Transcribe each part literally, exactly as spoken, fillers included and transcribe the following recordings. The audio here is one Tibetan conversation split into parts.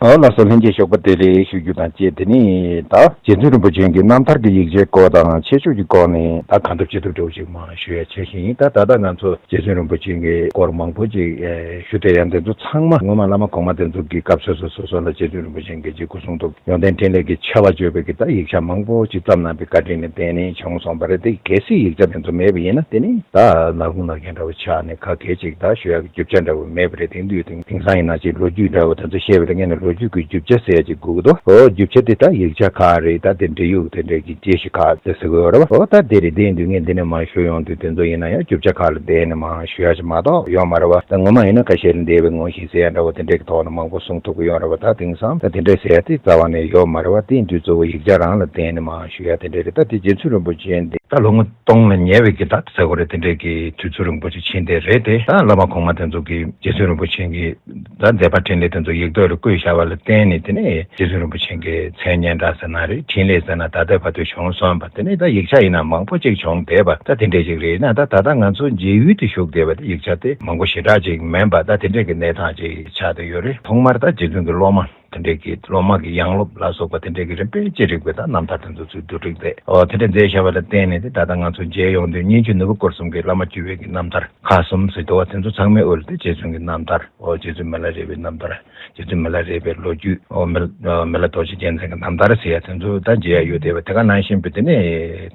ཨོ་ལགས་སོ། ལྷན་རྒྱས་ཞོགས་པ་བདེ་ལེགས་ཞུ་རྒྱུ་དང་བཅས། དེ་ནི་ད་རྗེ་བཙུན་རིན་པོ་ཆེ་གི་རྣམ་ཐར་གྱི་ཡིག་ཆའི་སྐོར་དང་ཆེད་སྤྱོད་ཀྱི་སྐོར་ནས་ད་གང་ཐུབ་ཅི་ཐུབ་འདྲ་བོ་ཞིག་མར་ཞུ་ཡ་བྱས་ཤིང་། ད་ད་ལྟ་ང་ཚོ་རྗེ་བཙུན་རིན་པོ་ཆེ་གི་སྐོར་མང་པོ་ཅིག་ཨེ་ཞུ་བསྡད་ཡ་འདི་ཚོ་ཚང་མ་སྔོན་མ་བླ་མ་གོང་མ་དེ་ཚོ་གི་སྐབས་སོ་སོ་སོ་སོ་ལ་རྗེ་བཙུན་རིན་པོ་ཆེ་གི་ཅིག་སྐུ་གསུང་ཐུགས་ཡོན་ཏན་ཕྲིན་ལས་ཀྱི་ཆེ་བ་བརྗོད་པའི་གི་ད་ཡིག་ཆ་མང་པོ་ཅིག་བརྩམས་གནང་བའི་བཀའ་དྲིན་ལ་བརྟེན་ནས་བྱུང་སོང་བ་རེད། དེ་གལ་སྲིད་ཡིག་ཆ་དེ་ཚོ་མེད་པ་ཡིན་ན་དེ་ནི་ད་ནག་ཁུང་ནག་རྐྱང་འདྲ་བོ་ཆགས་ནས་ཁ་གས་ཅིག་ད་ཞུ་ཡག་གི་རྒྱུ་ཆ་འདྲ་བོ་མེད་པ་རེད། དེང་དུས་དེང་དེང་སང་ཡིན་ན་ཅིག་ལོ་རྒྱུས་འདྲ་བོ་དེ་ཚོ་བཤད་པ་ལ་ངས་ནི་ལོ་རྒྱུས་ཀྱི་རྒྱུ་ཆ་ཟེར་ཡ་ཅིག་དགོས་ཀྱི་འདུག་ཨོ་རྒྱུ་ཆ་དེ་ད་ཡིག་ཆ་ཁག་རེད། ད་དེ་འབྲི་ཡུག་དེ་འདྲས་ཀྱི་དཔྱད་གཞི་ཁག་དེ་ཟེར་གི་ཡོད་རེད་བ། ཨོ་ད་དེ་རེད། དེང་དུས་ངས་འདི་ནས་མར་ཞུ་ཡོང་དུས་དེ་ཚོ་ཡིན་ན་ཡང་རྒྱུ་ཆ་ཁག་ལ་བརྟེན་ནས་མར་ཞུ་ཡ་ཅིག་མ་གཏོགས་ཡོད་མ་རེད་བ། ད་ངོ་མ་ཡིན་ན་ཁ་ཤས་ལ་འདས་པའི་ངོ་ཤེས་ཟེར་ཡ་འདྲ་བོ་དེ་འདྲས་ཀྱི་ཐོག་ནས་མང་པོ་གསུང་ཐུབ་ཀྱི་ཡོད་རེད་བ། ད་དེང་སང་ད་དེ་འདྲས་ཟེར་ཡ་དེ་རྩ་བ་ནས་ཡོད་མ་རེད་བ། དེང་དུས་གཙོ་བོ་ཡིག་ཆ་རང་ལ་བརྟེན་ནས་མར་ཞུ་ཡ་དེ་འདྲས་རེད། ད་དེ་རྗེ་བཙུན་རིན་པོ་ཆེ་འདི་ད་ལོ་ངོ་སྟོང་ལ་ཉེ་བའི་གི་ད་ཟེར་དགོས་རེད། དེ་འདྲས་ཀྱི་དུས་ཚོད་རིང་པོ་ཅིག་ཕྱིན་བསྡད་རེད་དེ། ད་བླ་མ་གོང་མ་དེ་ཚོ་གིས་རྗེ་བཙུན་རིན་པོ་ཆེ་གི་ད་མཛད་པ་འཕྲིན་ལས་དེ་ཚོ་ཡིག་ཐོག་ལ་བཀོད་བཞག་པ་ལ་བརྟེན་ནས་དེ་ནས་རྗེ་བཙུན་རིན་པོ་ཆེ་གི་མཚན་སྙན་གྲགས་ཟེར་ན་རེད། འཕྲིན་ལས་ཟེར་ན་ད་ལྟ་བར་དུ་བྱུང་སོང་བ། དེ་ནས་ད་ཡིག་ཆ་ཡིན་ན་མང་པོ་ཅིག་བྱུང་བསྡད་པ། ད་དེ་འདྲས་ཅིག་རེད་ན་ད་ད་ལྟ་ང་ཚོ་མཇལ་ཡུལ་དུ་བཞུགས་བསྡད་པ་དེ་ཡིག་ཆ་དེ་མང་པོ་ཞེ་དྲག་ཅིག་མིན་པ། ད་དེ་འདྲས་ཀྱི་གནས་སྟངས་ཅིག་ཆགས་བསྡད་ཡོད་རེད། ཐོག་མར་ད་རྗེ་བཙུན་གྱི་སློབ་མ་དེ་འདྲས་ཀྱི་སློབ་མ་གི་ཡང་སློབ་ལ་སོགས་པ་དེ་འདྲས་ཀྱི་རིམ་པས་ཅི་རིགས་པའི་ད་རྣམ་ཐར་དེ་ཚོ་ཚུར་བསྡུ་སྒྲིག་མཛད། ཨོ་དེ་འདྲས་མཛད་བཞག་པ་ལ་བརྟེན་ནས་དེ་ད་ལྟ་ང་ཚོ་མཇལ་ཡོང་དུས་སྙན་བརྒྱུད་ནོར་བུ་སྐོར་གསུམ་གྱི་བླ་མ་བཅུ་པའི་གི་རྣམ་ཐར་ཁག་གསུམ་ཟེར་འདུག་བ། དེ་ཚོ་ཚང་མའི་དབུ་ལ་དེ་རྗེ་བཙུན་གྱི་རྣམ་ཐར། ཨོ་རྗེ་བཙུན་མི་ལ་རས་པའི་རྣམ་ཐར། རྗེ་བཙུན་མི་ལ་རས་པའི་ལོ་རྒྱུས། ཨོ་མི་ལ་ཨོ་མི་ལ་རྡོ་རྗེ་རྒྱལ་མཚན་གྱི་རྣམ་ཐར་ཟེར་ཡ་དེ་ཚོ་ད་མཇལ་ཡ་ཡོད་བསྡད་པ། དེ་ག་ནང་བཞིན་པའི་དེ་ནས་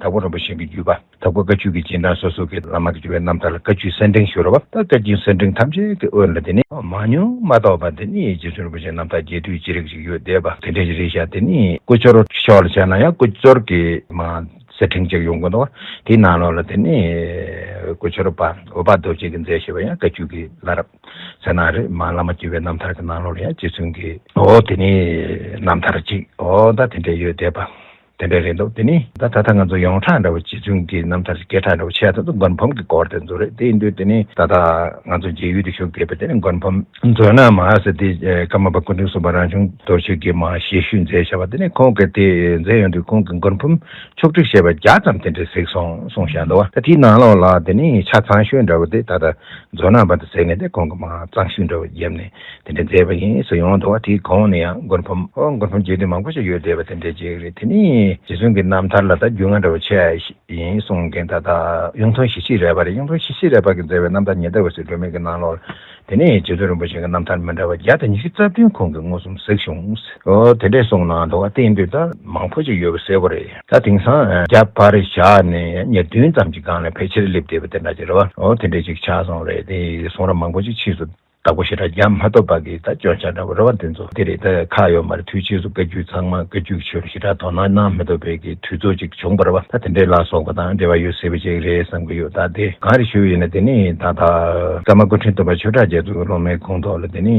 དྭགས་པོ་རིན་པོ་ཆེ་གི་བརྒྱུད་པ། དྭགས་པོ་བཀའ་བརྒྱུད་ཀྱི་སྦྱིན་བདག་སོ་སོ་གི་བླ་མ་གི་བརྒྱུད་པའི་རྣམ་ཐར་ལ་བཀའ་བརྒྱུད་གསེར་ཕྲེང་ཞུ་རོ་བ། ད་བཀའ་བརྒྱུད་གསེར་ཕྲེང་ཐམས་ཅད་ཀྱི་དབུ་ལ་དེ་ནི་མང་ཉུང་མ་གཏོགས་པ་དེ་ནི་རྗེ་བཙུན་རིན་པོ་ཆེའི་རྣམ་ཐར་རྒྱས་བསྡུས་ཅི་རིགས་ཤིག་ཡོད་བསྡད་པ་དེ་འདྲ་ཞིག་རེད་ཤག་དེ་ནི་སྐུ་ཆོས་ཕྱོགས་ལ་བྱས་ན་ཡང་སྐུ་ཆོས་ཀྱི་མ་གསེར་ཕྲེང་ཅིག་ཡོང་གི་འདུག་དེའི་ནང་ལོགས་ལ་དེ་ནི་སྐུ་ཆོས་པ་འོད་དཔག་རྡོ་རྗེ་གིས་མཛད་བཞག་པ་ཡང་བཀའ་བརྒྱུད་ཀྱི་བླ་རབས་ཟེར་ན་རེད། མ་བླ་མ་བརྒྱུད་པའི་རྣམ་ཐར་གྱི་ནང་ལོགས་ལ་ཡང་རྗེ་བཙུན་གྱི་འོ་དེ་ནི་རྣམ་ཐར་ཅིག་འོ་ད་དེ་འདྲ་ཡོད་བསྡད་པ། དེ་འདྲ་རེད་འདུག་དེ་ནི་ད་ད་ལྟ་ང་ཚོ་ཡོངས་གྲགས་འདྲ་བོ་རྗེ་བཙུན་གྱི་རྣམ་ཐར་སྐད་གྲགས་འདྲ་བོ་ཆེ་ད་དུ་མགོན་ཕམ་གྱི་སྐོར་དེ་ཚོ་རེད། དེ་ཡིན་དུས་དེ་ནི་ད་ལྟ་ང་ཚོ་མཇལ་ཡུལ་དུ་བཞུགས་བསྡད་པ་དེ་ནི་མགོན་ཕམ་མཛོད་ནག་མ་ཟེར་དེ་ཀརྨ་པ་སྐུ་ཕྲེང་གསུམ་པ་རང་བྱུང་རྡོ་རྗེ་གིས་མ་ཞལ་བཤུས་མཛད་བཞག་པ་དེ་ནི་ཁོང་གིས་དེ་མཛད་ཡོང་དུས་ཁོང་གིས་མགོན་ཕམ་ཕྱོགས་བསྒྲིགས་བྱས་པ་བརྒྱ་ཙམ་དེ་འདྲ་གཟིགས་སོང་གསུངས་བཞག་འདུག་བ། ད་དེའི་ནང་ལོགས་ལ་དེ་ནི་ཆ་ཚང་ཤོས་འདྲ་བོ་དེ་ད་ལྟ་མཛོད་ནག་མ་དེ་ཟེར་ནས་དེ་ཁོང་གིས་མ་གཙང་ཤོས་འདྲ་བོ་བརྒྱབ་ནས། དེ་འདྲ་མཛད་པ་ཡིན་ཟེར་ཡོང་འདུག་བ། དེའི་གོང་ནས་ཡང་མགོན་ཕམ། ཨོ་མགོན་ཕམ་རྗེ་བདུན་མང་པོ་ཞིག་ཡོད་བསྡད་པ་དེ་འདྲ་ཅིག་རེད། དེ་ནི་རྗེ་བཙུན་གྱི་རྣམ་ཐར་ལ་ད་རྒྱུས་མངའ་འདྲ་བོ་ཆེ་ཡིན་གསུང་མཁན་ད་ལྟ་གཡུང་དྲུང་ཞི་བྱེད་རས་པ་རེད། གཡུང་དྲུང་ཞི་བྱེད་རས་པ་གིས་མཛད་པའི་རྣམ་ཐར་ཉི་ཟླ་འོད་ཟེར་སྒྲོན་མེ་གི་ནང་ལོགས་དེ་ནི་རྗེ་བཙུན་རིན་པོ་ཆེ་གི་རྣམ་ཐར་མི་འདྲ་བ་བརྒྱ་དང་ཉི་ཤུ་རྩ་བདུན་ཁོང་གིས་མངོན་སུམ་གཟིགས་བྱུང་། ཨོ་དེ་འདྲས་གསུངས་གནང་འདུག་བ། དེ་ཡིན་དུས་ད་མང་པོ་ཅིག་ཡོད་པ་གསལ་པོ་རེད། ད་དེང་སང་རྒྱ་བར་བཞག་ནས་ཉེར་བདུན་ཙམ་གྱི་སྒང་ལ་ཕལ་ཆེར་སླེབས་བསྡད་པ་དེ་འདྲ་ཅིག་རེད་བ། ཨོ་དེ་འདྲས་ཅིག་ཆགས་སོང་རེད། དེ་གསུང་རབ་མང་པོ་ཅིག་ཕྱིས་སུ། བདག་པོ་ཞེ་དྲག་རྒྱག་མ་ཐུབ་པ་གི་ད་སྐྱོན་ཆ་འདྲ་བོ་རེད་བ། དེ་ཚོ་དེ་རེད། ད་ཁག་ཡོད་མ་རེད། དུས་ཕྱིས་སུ་བཀའ་བརྒྱུད་ཚང་མ་བཀའ་བརྒྱུད་ཀྱི་ཆོས་ལ་ཞེ་དྲག་དོ་སྣང་གནང་མི་ཐུབ་པའི་གི་དུས་ཚོད་ཅིག་བྱུང་བ་རེད་བ། ད་དེ་འདྲའི་ལ་སོགས་པ་དང་འབྲེལ་བ་ཡོད་སྲིད་པ་ཅིག་རེད་བསམ་གི་ཡོད། ད་དེ་གང་རེད་ཞུ་ཡིན་ན་དེ་ནི་ད་ད་ཀརྨ་སྐུ་ཕྲེང་བདུན་པ་ཆོས་གྲགས་རྒྱ་མཚོ་གི་སློབ་མའི་ཁོངས་གཏོགས་ལ་དེ་ནི་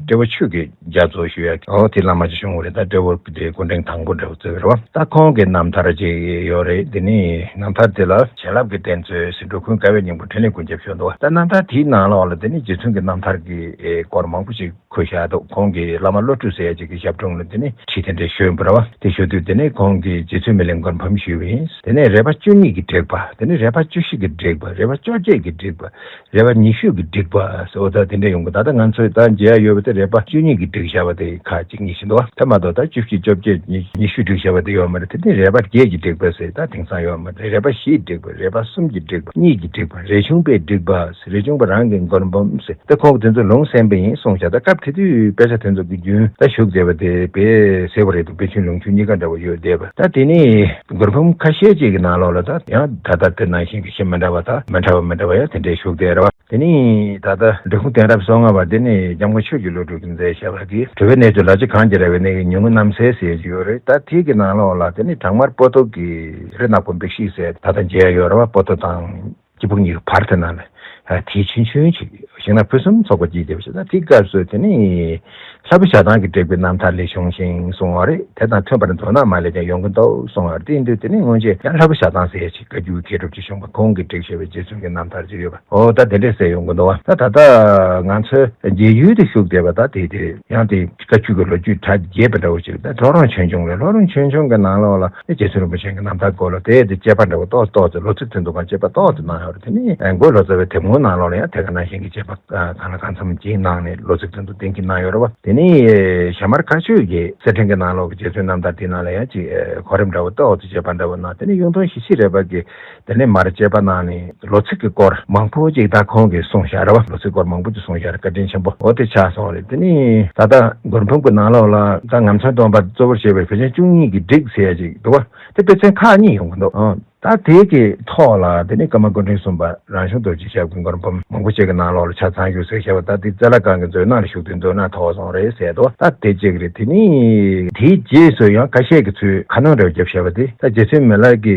སྤྲེའུ་ཆོས་ཀྱི་རྒྱ་མཚོ་ཞུ་ཡ། ཨོ་དེ་བླ་མ་ཅིག་བྱུང་བ་རེད། ད་སྤྲེའུ་དེ་སྐུ་ཕྲེང་དང་པོ་འདྲ་བོ་བརྩི་གི་རེད་བ། ད་ཁོང་གི་རྣམ་ཐར་ཅིག་ཡོད་རེད། དེ་ནི་རྣམ་ཐར་དེ་ལ་བྱིན་རླབས་ཀྱི་གདེང་ཚོད་ཟེར་འགྲོ་ཀུན་དགའ་བའི་སྙིང་པོ་འཕྲིན་ལས་ཀུན་ཁྱབ་ཞུ་འདུག་ད་རྣམ་ཐར་དེའི་ནང་ལོགས་ལ་དེ་ནི་རྗེ་བཙུན་གྱི་རྣམ་ཐར་གྱི་སྐོར་མང་པོ་ཞིག་འཁོད་བཞག་འདུག་ཁོང་གི་བླ་མ་བློ་གྲོས་ཟེར་ཡ་ཅིག་གི་ཞབས་དྲུང་ལ་དེ་ནི་ཁྲིད་དེ་འདྲ་ཞུས་པ་རེད་བ། དེ་ཞུ་དུས་དེ་ནི་ཁོང་གིས་རྗེ་བཙུན་མི་ལའི་མགོན་ཕམ་ཞུས་པ་ཡིན། དེ་ནས་རས་པ་བཅུ་གཉིས་ཀྱི་བསྒྲིགས་པ། དེ་ནས་རས་པ་བཅུ་བཞི་གི་བསྒྲིགས་པ། རས་པ་བཅོ་བརྒྱད་ཀྱི་བསྒྲིགས་པ། རས་པ་ཉི་ཤུ་གི་བསྒྲིགས་པ་ཟེར། འོ་ད་དེ་འདྲ་ཡོང་གི། ད་ལྟ་ང་ཚོས་ད་མཇལ་ཡ་ཡོད་པ་དེ་རས་པ་བཅུ་གཉིས་ཀྱིས་བསྒྲིགས་བཞག་པ་དེ་ཁག་གཅིག་གཉིས་ཤིག་འདུག་བ། དེ་མ་གཏོགས་ད་བཅུ་བཞི་བཅོ་བརྒྱད་ཉི་ཉི་ཤུ་བསྒྲིགས་བཞག་པ་དེ་ཡོད་མ་རེད། དེ་ནི་རས་པ་བརྒྱད་ཀྱི་བསྒྲིགས་པ་ཟེར་ད་དེང་སང་ཡོད་མ་རེད། རས་པ་བཞིའི་བསྒྲིགས་པ། རས་པ་གསུམ་གྱི་བསྒྲིགས་པ། གཉིས་ཀྱི་བསྒྲིགས་པ། རས་ཆུང་པའི་བསྒྲིགས་པ་ཟེར། རས་ཆུང་པ་རང་གི་མགོན་པོ་ཟེར། ད་ཁོང་གིས་དེ་ཚོ་ལུང་གསན་པ་ཡིན་གསུངས་བཞག་ད་སྐབས་དེ་དུས་དཔེ་ཆ་དེ་ཚོ་གི་རྒྱུན་ད་བཞུགས་བསྡད་པ་དེ་དཔེ་གསལ་པོ་རེད་འདུག་དཔེ་ཆུང་ལུང་ཆུང་གཉིས་ཀ་འདྲ་བོ་ཡོད་བསྡད་པ། ད་དེ་ནི་མགུར་འབུམ་ཁ་ཤས་ཅིག་གི་ནང་ལོགས་ལ་ད་ཡང་ད་ལྟ་དེ་ནང་བཞིན་གྱི་ཞིག་མི་འདྲ་བ་དང་མི་འདྲ་བ་མི་འདྲ་བ་ཡང་དེ་འདྲའི་བཞུགས་བསྡད་རེད་བ། དེ་ནི་ད་ལྟ་འབྲི་གུང་གདན་རབས་སོ་ལྔ་པ་དེ་ནི་སྐྱབས་མགོན་ཆོས་ཀྱི་བློ་གྲོས་ཀྱིས་མཛད་བཞག་པ་གི་གྲུབ་པའི་གནས་ཚུལ་ལ་ཕྱི་གངས་ཀྱི་ར་བའི་གནས་ཀྱི་ཉུང་ངུ་རྣམ་གསལ་ཟེར་གྱི་ཡོད་རེད། ད་དེ་གི་ནང་ལོགས་ལ་དེ་ནི་བྲག་དམར་པོ་ཏོ་གི་རི་ནག་པོ་འབིགས་ཤིག་ཟེར་ད་ལྟ་མཇལ་ཡ་ཡོད་རེད་བ། པོ་ཏོ་དང་སྐྱིད་སྦུག་གཉིས་ཀྱི་བར་དེ་ན་ལ། དེའི་ཆུང་ཆུང་ཅིག་ཤིང་ནགས་ཕུན་སུམ་ཚོགས་པ་སྐྱེས་བསྡད་པ་ཞིག་ད་དེའི་སྐབས་སུ་དེ་ནི་ལྷ་བུ་ཞྭ་ཐང་གི་བསྒྲིགས་པའི་རྣམ་ཐར་ལས་བྱུང་ཞིང་གསུང་བ་རེད། དེ་དང་མཐུན་པར་མདོ་སྔགས་མ་ལས་ཀྱང་ཡོང་གི་འདུག་གསུང་བ་རེད། དེ་ཡིན་དུས་དེ་ནི་སྔོན་ཆད་ཡང་ལྷ་བུ་ཞྭ་ཐང་ཟེར་ཡ་ཅིག་བཀའ་བརྒྱུད་མཁས་གྲུབ་ཀྱི་གཞུང་པ་ཁོང་གིས་བསྒྲིགས་བཞག་པའི་རྗེ་བཙུན་གྱི་རྣམ་ཐར་ཅིག་ཡོད་པ། འོ་ད་དེ་འདྲས་ཟེར་ཡོང་གི་འདུག་བ། ད་ད་ལྟ་ང་ཚོའི་མཇལ་ཡུལ་དུ་བཞུགས་བསྡད་པ་ད་དེ་དེ་ཡང་དེ་བཀའ་བརྒྱུད་ཀྱི་ལོ་རྒྱུས་གྲ་རྒྱས་པ་འདྲ་བོ་ཅིག་ད་ལྷོ་རོང་ཆོས་འབྱུང་རེད། ལྷོ་རོང་ཆོས་འབྱུང་གི་ནང་ལོགས་ལ་ཨེ་རྗེ་བཙུན་རིན་པོ་ཆེ་གི་རྣམ་ཐར་སྐོར་ལ་དེ་དེ་དཔྱད་པ་འདྲ་བོ་ཏོག་ཙམ་ཏོག་ཙམ་ལོ་ཚིགས་དེ་ཚོ་གང་དཔྱད་པ་ཏོག་ཙམ་གནང་ཡོད་རེད། དེ་ནི་མགོ་ལོ་ཙཱ་བའི་དེབ་ངོ་ ནང་ལོགས་ལ་ཡང་དེ་ག་ནང་བཞིན་གྱི་དཔྱད་པ་གང་ལ་གང་འཚམ་ཅིག་གནང་ནས་ལོ་ཚིགས་དེ་ཚོ་གཏན་འཁེལ་གནང་ཡོད་རེད་བ། དེ་ནས་ཞྭ་དམར་མཁར་ཆོས་ཀྱི་གསེར་ཕྲེང་གི་ནང་ལོགས་ཀྱི་རྗེ་བཙུན་རྣམ་ཐར་དེ་ནང་ལ་ཡང་ཅིག་གོ་རིམ་འདྲ་བོ་ཏོག་ཙམ་དཔྱད་པ་འདྲ་བོ་གནང་། དེ་ནས་གཡུང་དྲུང་ཞི་བྱེད་རས་པ་གིས་དེ་ནས་མར་དཔྱད་པ་གནང་ནས་ལོ་ཚིགས་ཀྱི་སྐོར་མང་པོ་ཅིག་ད་ཁོང་གིས་གསུངས་བཞག་རེད་བ། ལོ་ཚིགས་སྐོར་མང་པོ་ཅིག་གསུངས་བཞག་རེད། བཀའ་དྲིན་ཆེན་པོ། འོ་དེ་ཆགས་སོང་རེད། དེ་ནས་ད་ལྟ་མགུར་འབུམ་གྱི་ནང་ལོགས་ལ་ད་ངམ་ཚང་སྟོན་པ་གཙོ་བོར་བྱས་པའི་བོད་ཆེན་བཅུ་གཉིས་ཀྱི་བསྒྲིགས་ཟེར་ཡ་ཅིག་འདུག་བ། དེ་དཔེ་ཚན་ཁག་གཉིས་ཡོང་གི་འདུག་ཨང་། ད་དེ་གི་ཐོག་ལ་དེ་ནས་ཀརྨ་སྐུ་ཕྲེང་གསུམ་པ་རང་བྱུང་རྡོ་རྗེ་ཞབས་ཀྱི་མགུར་འབུམ་མང་པོ་ཅིག་གི་ནང་ལོགས་ལ་ཆ་ཚང་ཞུ་ཟེར་བཤད་པ། ད་དེ་རྩ་ལག་ཁང་གི་མཛོད་ནང་ལ་བཞུགས་དུས་མཛོད་ནང་ཐོགས་སོང་རེད་ཟེར་འདུག་ད་དེ་གཅིག་རེད། དེ་ནས་དེའི་རྗེས་སུ་ཡང་ཁ་ཤས་ཀྱིས་ཚུར་ཁ་སྣོན་འདྲ་བོ་བརྒྱབ་བཞག་པ་དེ། ད་རྗེ་བཙུན་མི་ལ་གི་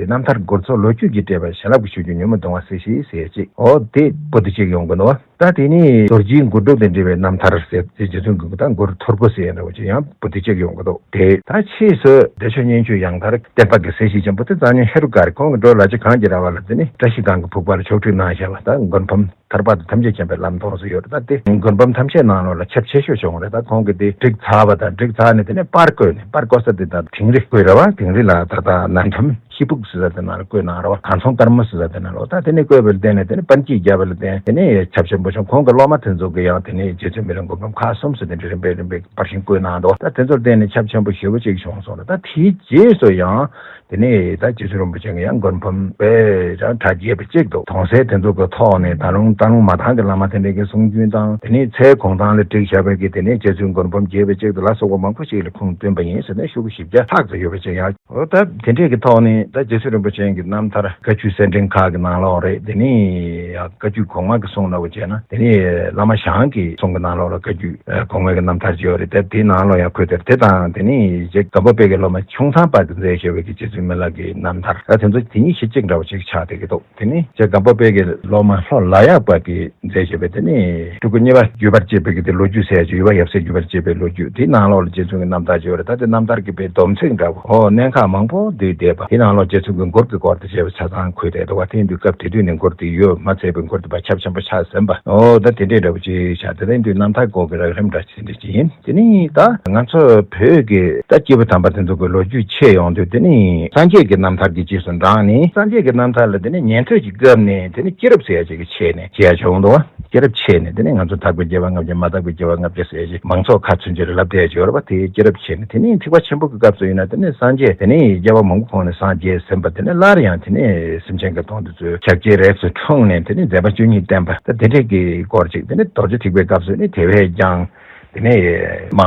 རྣམ་ཐར་མགུར་ཚོགས་ལོ་རྒྱུས་ཀྱིས་སྤྲས་པའི་བྱིན་རླབས་ཀྱི་ཆུ་རྒྱུན་ཉོན་མོངས་གདུང་བ་སེལ་ཞིང་ཟེར་ཅིག་འོ་དེ་པོ་ཏི་གཅིག་ཡོང་གི་འདུག་ད་དེ་ནས་རྡོ་རྗེའི་མགུར་འབྲུག་དང་འབྲེལ་བའི་རྣམ་ཐར་ཟེར་དེ་རྗེ་བཙུན་གྱི་ད་མགུར་ཐོར་བུ་ཟེར་འདྲ་བོ་ཅིག་ཡང་པོ་ཏི་གཅིག་ཡོང་གི་འདུག་དེ་ད་ཕྱིས་སུ་བདེ་མཆོག་སྙན་བརྒྱུད་ཡང་མཐར་བསྟན་པ་གི་གསལ་བྱེད་ཆེན་པོ་དེ་གཙང་སྨྱོན་ཧེ་རུ་ཀ་རེད། ཁོང་གི་འགྲོ་ལ་ཅི་གང་གི་ར་བ་ལ་དེ་ནས་བཀྲ་ཤིས་སྒང་གི་ཕུག་པ་ལ་ཕྱོགས་སྒྲིག་གནང་བཞག་པ་ད་མགུར་འབུམ་ཐར་པ་དང་ཐམས་ཅད་མཁྱེན་པའི་ལམ་སྟོན་ཟེར་ཡོད་རེད། ད་དེ་མགུར་འབུམ་ཐམས་ཅད་ནང་ལོགས་ལ་ཁྱབ་ཆེ་ཤོས་བྱུང་བ་རེད། ད་ཁོང་གིས་དེ་བསྒྲིགས་ཚར་བ་དང་བསྒྲིགས་ཚར་ནས་དེ་ནས་པར་བརྐོས་ནས་པར་བརྐོ་ས་དེ་ད་དིང་རི་བརྐོས་རེད་བ། དིང་རི་ལ་ད་ལྟ་ནང་ཁམས་ཤི་སྦུག་ཟེར་ས་དེ་ནང་ལ་བརྐོས་གནང་རེད་བ། གངས་ཚོང་དཀར་མོ་ཟེར་ས་དེ་ནང་ལོགས་ད་དེ་ནས་བརྐོས་པ་ལ་བརྟེན་ནས་དེ་ནས་པཎ་ཅིག་བརྒྱབ་པ་ལ་བརྟེན་དེ་ནས་ཁྱབ་ཆེན་པོ་བྱུང་། ཁོང་གི་སློབ་མ་དེ་ཚོ་གིས་ཡང་དེ་ནས་རྗེ་བཙུན་མི་ལ་མགུར་འབུམ་ཁག་གསུམ་ཟེར་དེ་འདྲ་རིམ་པས་རིམ་པས་པར་ཤིང་བརྐོས་གནང་འདུག་ད་དེ་ཚོར་བརྟེན་ནས་ཁྱབ་ཆེན་པོ་ཞེ་པོ་ཅིག་བྱུང་སོང་རེད། ད་དེའི་རྗེས་སུ་ཡང་དེ་ནས་ད་རྗེ་བཙུན་རིན་པོ་ཆེ་གིས་ཡང་མགུར་འབུམ་དཔེ་རང་གྲ་རྒྱས་པ་གཅིག་འདུག་དོན་གསལ་དེ་ཚོ་གི་ཐོག་ནས་ད་རུང་སྟག་ལུང་མ་ཐང་གི་བླ་མ་དེ་འདྲ་གི་གསུང་རྒྱུན་དང་དེ་ནས་ཚལ་གུང་ཐང་ལ་བསྒྲིགས་བཞག་པའི་གི་དེ་ནས་རྗེ་བཙུན་མགུར་འབུམ་རྒྱས་པ་གཅིག་ཏུ་ལ་སོགས་པ་མང་པོ་ཞིག་ལ་ཁུངས་བསྟུན་པ་ཡིན་ཟེར་ནས་ཤོག་གུ་བཞི་བརྒྱ་ལྷག་ཙམ་ཡོད་པ་ཅིག་ཡང་འོ་ད་དེ་འདྲས་ཀྱི་ཐོག་ནས་ད་རྗེ་བཙུན་རིན་པོ་ཆེ་གི་རྣམ་ཐར་བཀའ་བརྒྱུད་གསེར་ཕྲེང་ཁག་གི་ནང་ལོགས་རེད། དེ་ནས་ཡང་བཀའ་བརྒྱུད་གོང་མ་གི་གསུང་ལ་བྱས་ན་དེ་ནས་བླ་མ་ཞང་གི་གསུང་གི་ནང་ལོགས་ལ་བཀའ་བརྒྱུད་གོང་མའི་གི་རྣམ་ཐར་ཅིག་ཡོད་རེད། དེ་དེའི་ནང་ལོགས་ཡང་འཁོད་དེ་རེད། དེ་དང་དེ་ནས་རྗེ་སྒམ་པོ་པའི་གི་སློབ་མ་ཆུང་ཚང་པ་གིས་མཛད་བཞག་པའི་གི་རྗེ་བཙུན་མི་ལ་གི་རྣམ་ཐར་ད་དེ་ཚོ་དེ་གཉིས་གཞི་གཅིག་འདྲ་བོ་ཅིག་ཆགས་བསྡད་ཀྱི་འདུག་དེ་ནས་རྗེ་སྒམ་པོ་པའི་གི་སློབ་མ་ལྷོ་ལ་ཡག་པ་གིས་མཛད་བཞག་པའི་དེ་ནས་སྤྲུལ་སྐུ་གཉིས་པ་བརྒྱུད་པར་བཅས་པའི་གི་དེ་ལོ་རྒྱུས་ཟེར་ཡ་ཅིག་ཡོད་པ། ཡབ་སྲས་བརྒྱུད་པར་བཅས་པའི་ལོ་རྒྱུས་དེའི་ནང་ལོགས་ལ་རྗེ་བཙུན་གྱི་རྣམ་ཐར་ཅིག་ཡོད་རེད། ད་དེ་རྣམ་ཐར་གྱི་དཔེ་སྡོམ་ཚིག་འདྲ་བོ་ཨོ་གནད་འགག་མང་པོ་འདུས་བསྡད་པ་དེའི་ནང་ལོགས་རྗེ་བཙུན་གྱི་མགུར་གྱི་སྐོར་དུ་བྱས་པ་ཆ་ཚང་འཁོད་བསྡད་འདུག་བ། དེ་ཡིན་དུས་སྐབས་དེ་དུས་ནས་མགུར་དེ་ཡོད་མ་ཚད་པའི་མགུར་དེ་བ་ཁྱབ་ཆེན་པོ་ཆགས་ཟིན་པ་ཨོ་ད་དེ་འདྲའི་འདྲ་བོ་ཅིག་ཆགས། དེ་ལ་ཡིན་དུས་རྣམ་ཐར་སྐོར་གྱི་རགས་རིམ་འདྲ་ཅིག་དེ་འདྲ་ཅིག་ཡིན། དེ་ནས་ད་ང་ཚོ་བོད་ཀྱི་ད་སྐྱེས་བུ་དམ་པ་དེ་ཚོ་གི་ལོ་རྒྱུས་འཆད་ཡོང་དུས་དེ་ནས་སངས་རྒྱས་ཀྱི་རྣམ་ཐར་གྱི་རྗེས་སུ་འབྲངས་ནས་སངས་རྒྱས་ཀྱི་རྣམ་ཐར་ལ་དེ་ནས་ཉན་ཐོས་ཀྱི་སྐབས་ནས་དེ་ནས་སྐྱེས་རབས་ཟེར་ཡ་ཅིག་གི་ཆེད་ནས་བྱེད་ཡ་བྱུང་འདུག་བ། སྐྱེས་རབས་ཆེད་ནས་དེ་ནས་ང་ཚོ་དག་པའི་རྒྱལ་བ་ལྔ་བརྒྱ་མ་དག་པའི་རྒྱལ་བ་ལྔ་བརྒྱ་ཟེར་ཡ་ཅིག་མང་ཚོགས་ཁ་ཚུན་ཆད་ལ་ལབ་བསྡད་ཡ་ཅིག་ཡོད་རེད་བ། དེ་སྐྱེས་རབས་ཆེད་ནས་དེ་ནས་ཐེག་པ་ཆེན་པོ་གི་སྐབས་སུ་ཡིན་ན་དེ་ནས་སངས་རྒྱས་དེ་ནས་རྒྱལ་བ་མང་པོ་ཁོངས་ནས་སངས་རྒྱས་ཟིན་པ་དེ་ནས་སླར་ཡང་དེ་ནས་སེམས་ཅན་གྱི་དོན་དུ་ཚུར་ཕྱག་རྒྱའི་རབས་སུ་འཁྲུངས་ནས་དེ་ནས་མཛད་པ་བཅུ་གཉིས་བསྟན་པ་ད་དེ་འདྲས་ཀྱི་སྐོར་ཅིག་དེ་ནས་རྡོ་རྗེ་ཐེག་པའི་སྐབས་སུ་ནི་དེ་བས་ཀྱང་དེ་ནས་མ་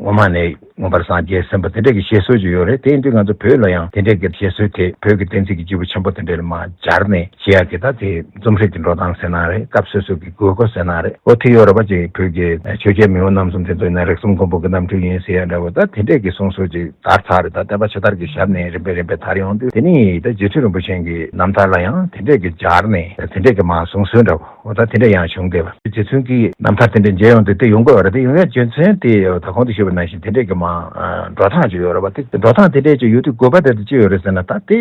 ངོ་མ་ནས་མངོན་པར་སངས་རྒྱས་ཟིན་པ་དེ་འདྲས་ཀྱི་བཤད་སྲོལ་ཅིག་ཡོད་རེད། དེ་ཡིན་དུས་ང་ཚོ་བོད་ལ་ཡང་དེ་འདྲས་ཀྱི་བཤད་སྲོལ་དེ་བོད་ཀྱི་བསྟན་སྲིད་ཀྱི་སྐྱེས་བུ་ཆེན་པོ་དེ་འདྲས་ལ་མ་སྦྱར་ནས་བཤད་ཡག་གི་ད་དེ་རྩོམ་རིག་གི་འགྲོ་སྟངས་ཟེར་ན་རེད། སྐབས་སོ་སོ་གི་དགོས་མཁོ་ཟེར་ན་རེད། འོ་དེ་ཡོད་རེད་པ། ཅིག་བོད་ཀྱི་ཆོས་རྒྱལ་མེས་དབོན་རྣམ་གསུམ་དེ་ཚོ་ཡིན་ན་རིགས་གསུམ་མགོན་པོ་གི་རྣམ་འཕྲུལ་ཡིན་ཟེར་ཡ་འདྲ་བོ་ད་དེ་འདྲས་ཀྱི་གསུང་སྲོལ་ཅིག་དར་ཚར་རེད། ད་བསྟན་པ་ཇི་ལྟར་གྱི་ཞབས་ནས་རིམ་པས་རིམ་པས་དར་ཡོང་དུས་དེ་ནས་ད་རྗེ་བཙུན་རིན་པོ་ཆེ་གི་རྣམ་ཐར་ལ་ཡང་དེ་འདྲས་ཀྱི་སྦྱར་ནས་དེ་འདྲས་ཀྱི་མ་གསུང་སྲོལ་འདྲ་བོ་འོ་ད་དེ་འདྲས་ཡང་བྱུང་བསྡད་པ། རྗེ་བཙུན་གྱི་རྣམ་ཐར་དེ་འདྲས་མཇལ་ཡོང་དུས་དེ་ཡོང་གི་ཡོད་རེད། དེ་ཡོང་ཡ་རྒྱུ་མཚན་དེ་ད་གོང་དུ་ཞུས་པ་ནང་བཞིན་དེ་འདྲས་ཀྱི་མ་འགྲོ་སྟངས་ཅིག་ཡོད་རེད་པ། དེ་འགྲོ་སྟངས་དེ་འདྲས་ཅིག་ཡོད་དུས་དགོས་པ་དེ་ཅི་ཡོད་རེད་ཟེར་ན་ད་དེ་